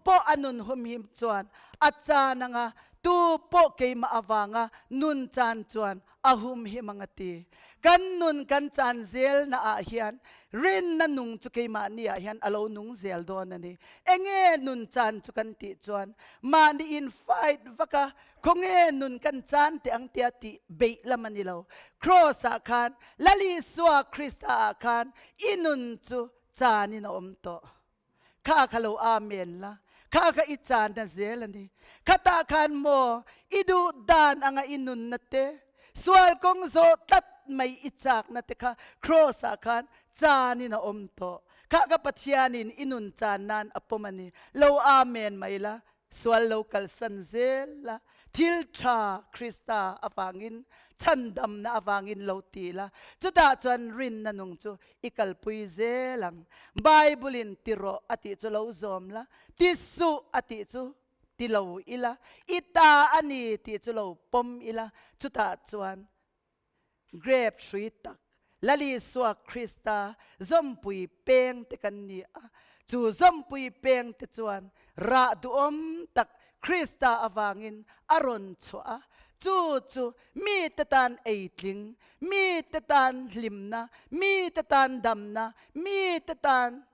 pawh a nun humhim chuan a chan anga, tu pawh keimah avanga nun chan chuan a humhim ang a ti. Kan nun kan chan zelna ah hian rinna nung chu keimahni ah hian a lo nung zel dawn a ni. Enge nun chan chu kan tih chuan mahni in fight vak a, khawnge nun kan chan teh ang tia tih beih lam a ni lo. Kraws ah khan Lal Isua Krista ah khan i nun chu chan in a awm tawh. Kha kha lo amen la, kha kha i chan na zel a ni. Khatah khan maw i duh dan anga i nunna te, sual kawng zawh tlat mai i chakna te kha Kraws ah khan chan in a awm tawh. Kha kha Pathian in i nun chan nan a pawm a ni. Lo amen mai la, Sual lo kalsan zel la, thil tha Krista avangin, chhandamna avangin lo ti la, chutah chuan rinna nung chu i kalpui zel ang. Bible-in ti rawh a tih chu lo zawm la, ti suh a tih chu ti lo ila, i ta a ni tih chu lo pawm ila, chutah chuan Grape hrui tak Lal Isua Krista zawmpui peng te kan ni a, chu zawmpui peng te chuan rah duhawm tak Krista avangin a rawn chhuah a, chu chu mite tan eitling, mite tan hlimna, mite tan damna, mite tan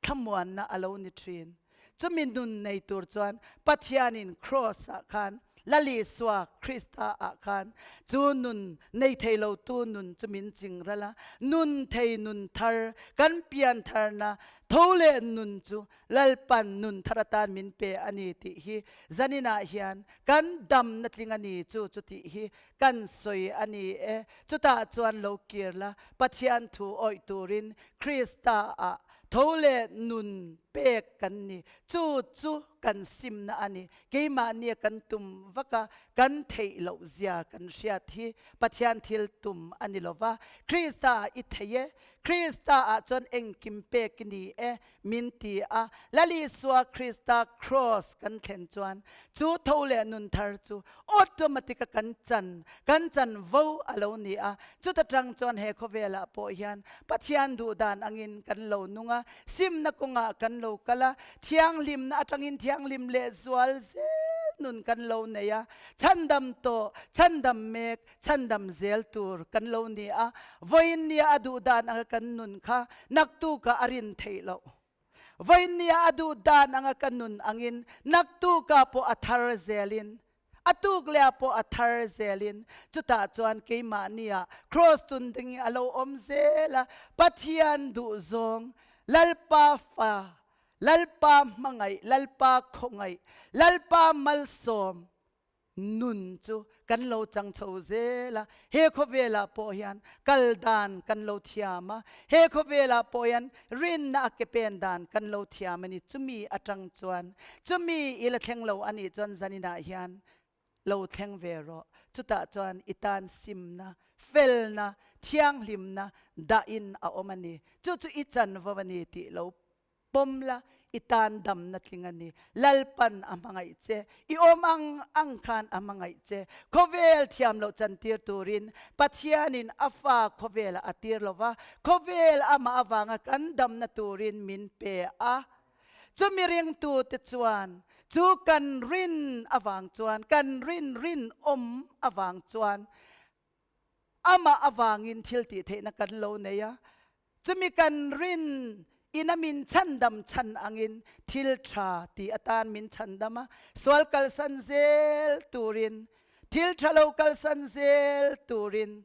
thlamuanna a lo ni thin. Chumi nun nei tur chuan Pathianin Kraws-ah khan, Lal Isua Krista-ah khan chu nun nei thei lotu nun chu min ching ral a, nun thei nun thar, kan pian tharna tho leh nun chu Lalpan nun thar atan min pe a ni tih hi zaninah hian kan damna tling a ni chu chu tih hi kan sawi a ni e. Chutah chuan lo kir la, Pathian thu awih turin Krista-ah tho leh nun pek kan ni. Chu chu kan simna a ni. Keimahnia kan tum vak a, kan theih loh zia kan hriat hi Pathian thil tum a ni lo va. Krista-ah i thei e, Krista-ah chuan engkim pek i ni e, min ti a. Lal Isua Krista Kraws kan thlen chuan chu tho leh nun thar chu automatic a kan chan, kan chan vo a lo ni a. Chuta tang chuan he khawvelah pawh hian Pathian duh dan angin kan lo nung a, simna kawngah kan lo kal a, thianghlimna atangin thianghlim leh zual zel nun kan lo nei a, chhandam tawh, chhandam mek, chhandam zel tur kan lo ni a, vawiin nia a duh dan anga kan nun kha naktuka a rin theih loh. Vawiin nia a duh dan anga ka nun angin naktuka pawh a thar zelin, a tuk leh pawh a thar zelin, chutah chuan keimahnia kraws tun ding hi a lo awm zel a, Pathian duh zawng, Lalpa fa, Lalpa hmangaih, Lalpa khawngaih, Lalpa malsawm, Nun chu kan lo chang chho zel a, he khawvelah pawh hian kal dan kan lo thiam a, he khawvelah pawh hian rinna a ke pen dan kan lo thiam a ni. Chumi atang chuan, chumi i la thleng lo a nih chuan zaninah hian lo thleng ve rawh. Chutah chuan i tan simna, felna, thianghlimna dahin a awm a ni. Chu chu i chanvo a ni tih lo Pawm la, i tan damna tling a ni. Lalpan a hmangaih che. I awm ang ang khan a hmangaih che. Khawvel thiam loh chantir turin Pathianin a fa khawvelah a tir lo va, khawvel amah avanga kan damna turin min pe a. Chumi ringtute chuan chu kan rin avang chuan, kan rin rinawm avang chuan amah avangin thil tih theihna kan lo nei a. Chumi kan rin ina min chhandam chhan angin thil tha ti atan min chhandam a, sual kalsan zel turin, thil tha lo kalsan zel turin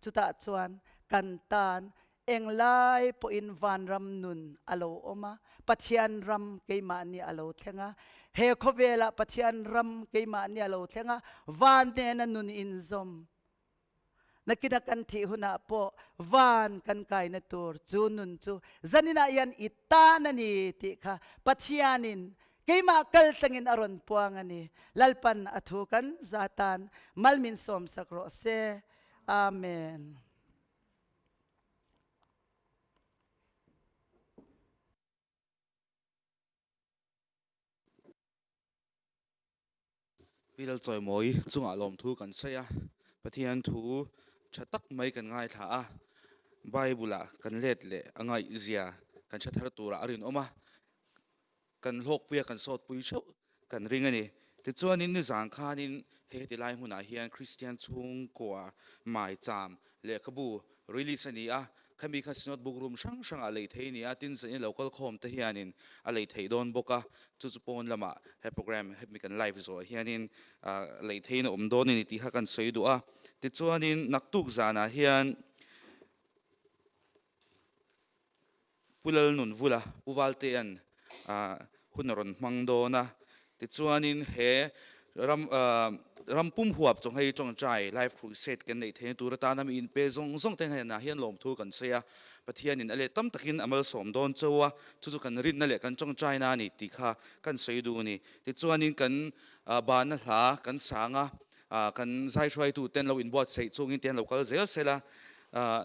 chutah chuan kan tan englai pawhin vanram nun a lo awm a, Pathian ram keimahni a lo thleng a, he khawvelah Pathian ram keimahni a lo thleng a, van nena nun inzawm Nakina kan thih hunah pawh van kan kaina tur chu nun chu zaninah hian i tan a ni tih kha Pathianin keimah kal tlangin a rawn puang a ni. Lalpan a thu kan za tan mal min sawmsak rawh se. Amen. Pi Lalchawimawi chungah lawmthu kan sawi a, Pathian thu tha tak mai kan ngaithla a, Bible-ah kan let leh a ngaihzia kan hre thar turah a rinawm a, kan hlawkpui a kan sawtpui theuh kan ring a ni. Tichuanin nizan khanin he heti lai hmunah hian Kristian chhungkua maicham lehkhabu release a ni a, khami kha Synod book room hrang hrangah lei thei a ni a, tin zanin lo kal khawm te hianin a lei theih dawn bawk a, chu chu pawn lamah he program hemi kan live zawh hianin lei theiin a awm dawn a ni tih kha kan sawi duh a. Tichuanin naktuk zanah hian Pu Lalnunvula, Pu Valtea'n hun a rawn hmang dawn a, tichuanin he ram ram pum huap chaw hei tawngtai Life Crusade kan neih theihna tur atana mi inpe zawng zawng te hnenah hian lawmthu kan sawi a, Pathianin a leh tam takin a malsawm dawn chauh a, chu chu kan rinna leh kan tawngtaina a ni tih kha kan sawi duh a ni. Tichuanin kan bana hla kan sang a, kan zaihruaitu ten lo inbuatsaih chungin te an lo kal zel sel a,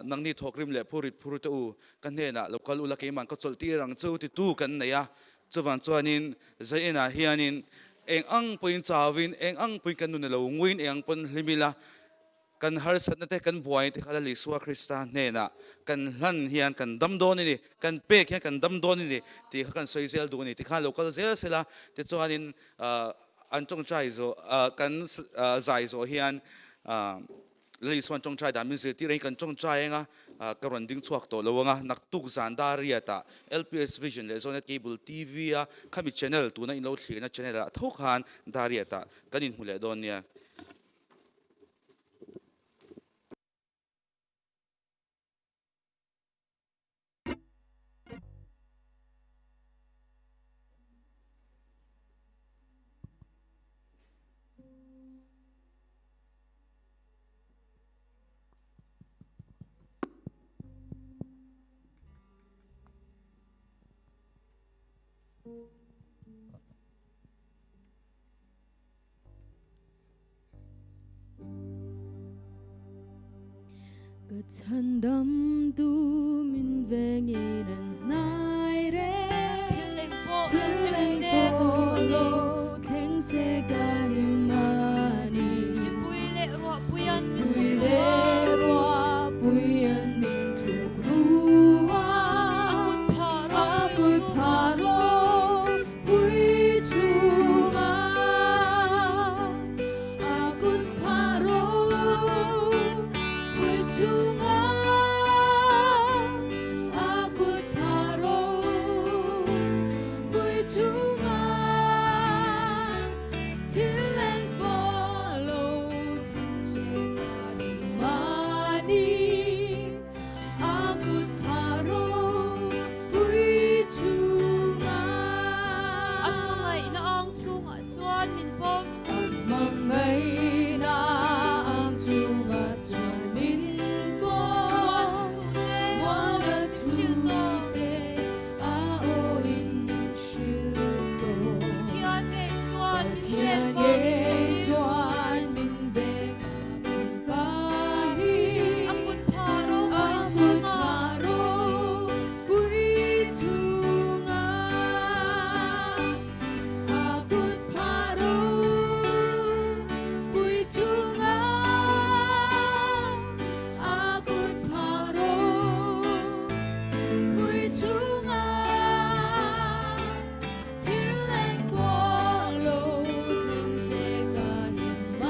Nangni thawkrim leh phurit phur te u, ka hnenah lo kal ula keimah ka chawlh tir ang chu titu kan nei a. Chuvang chuanin Zainah hianin eng ang pawhin chauin, eng ang pawhin kan nun a lo nguin, eng ang pawn hlim ila, kan harsatna te, kan buaina te kha Lal Isua Krista hnenah kan hlan hian kan dam dawn a ni, kan pek hian kan dam dawn a ni tih kha kan sawi zel duh a ni. Tikhan lo kal zel sela, tichuanin an tawngtai zawh, kan zai zawh hian Lal Isuan tawngtai dan min zirtir ain kan tawngtai eng a, ka rawn ding chhuak tawh lo ang a, naktuk zan dar riatah LPS Vision leh Zonet Cable TV a khami channel tuna in lo thlirna channel ah tho khan dar riatah kan inhmu leh dawn nia. Ka chhandam tu min vengin an hnai reng. Thil eng pawh lo thleng se ka him a ni. Thleng se ka him a ni. Thlipui leh ruahpui an min tluk ru a. Ruahpui an min tluk ru a. A kut phah ropui chhunga. A kut phah ropui chhunga. A kut phah ropui chhunga. Thil eng pawh lo thleng se ka him a ni. A kut phah ropui chhunga. A hmangaihna ang chhungah chuan min pawm. A hmangaihna ang chhungah chuan min pawm. Muana thute a aw in min hrilh tawh. Pathian ngei chuan min Pathian ven vang ngei ka him. chuan min ven ka him. A kut phah ropui A kut chhunga. phah ropui chhunga. A kut phah ropui chhunga. A kut phah ropui chhunga. Thil eng pawh lo thleng se ka him a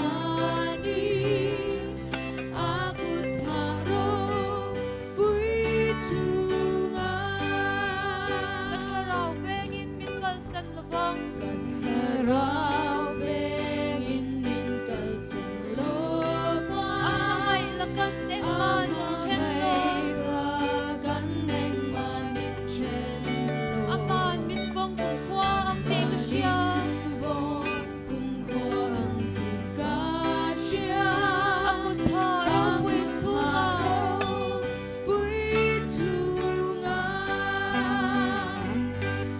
ni. A kut phah ropui chhunga. Ka thlarau vengin min kalsan lovang. Ka thlarau vengin min kalsan lovang. A hmangaih la kan engmah min then lo. A hmangaih la kan engmah min then lo. Aman min vawng kumkhua ang tih ka hria. Min vawng kumkhua ang tih ka hria. A kut phah ropui chhunga.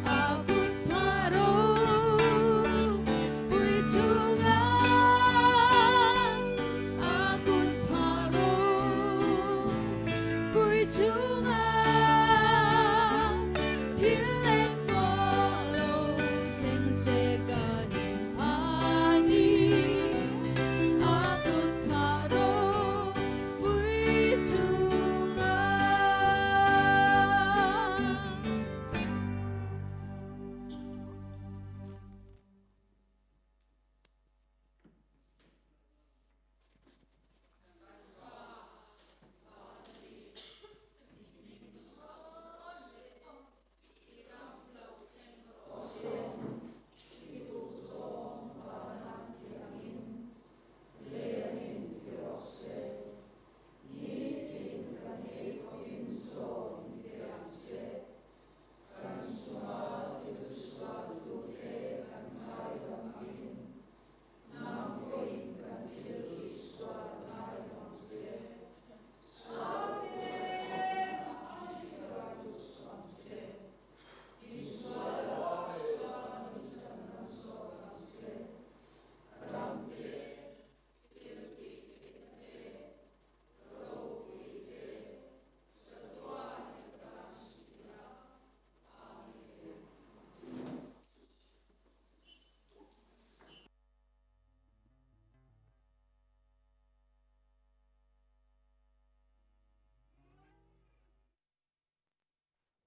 A kut phah ropui chhunga. A kut phah ropui chhunga. A kut phah ropui chhunga. Thil eng pawh lo thleng se ka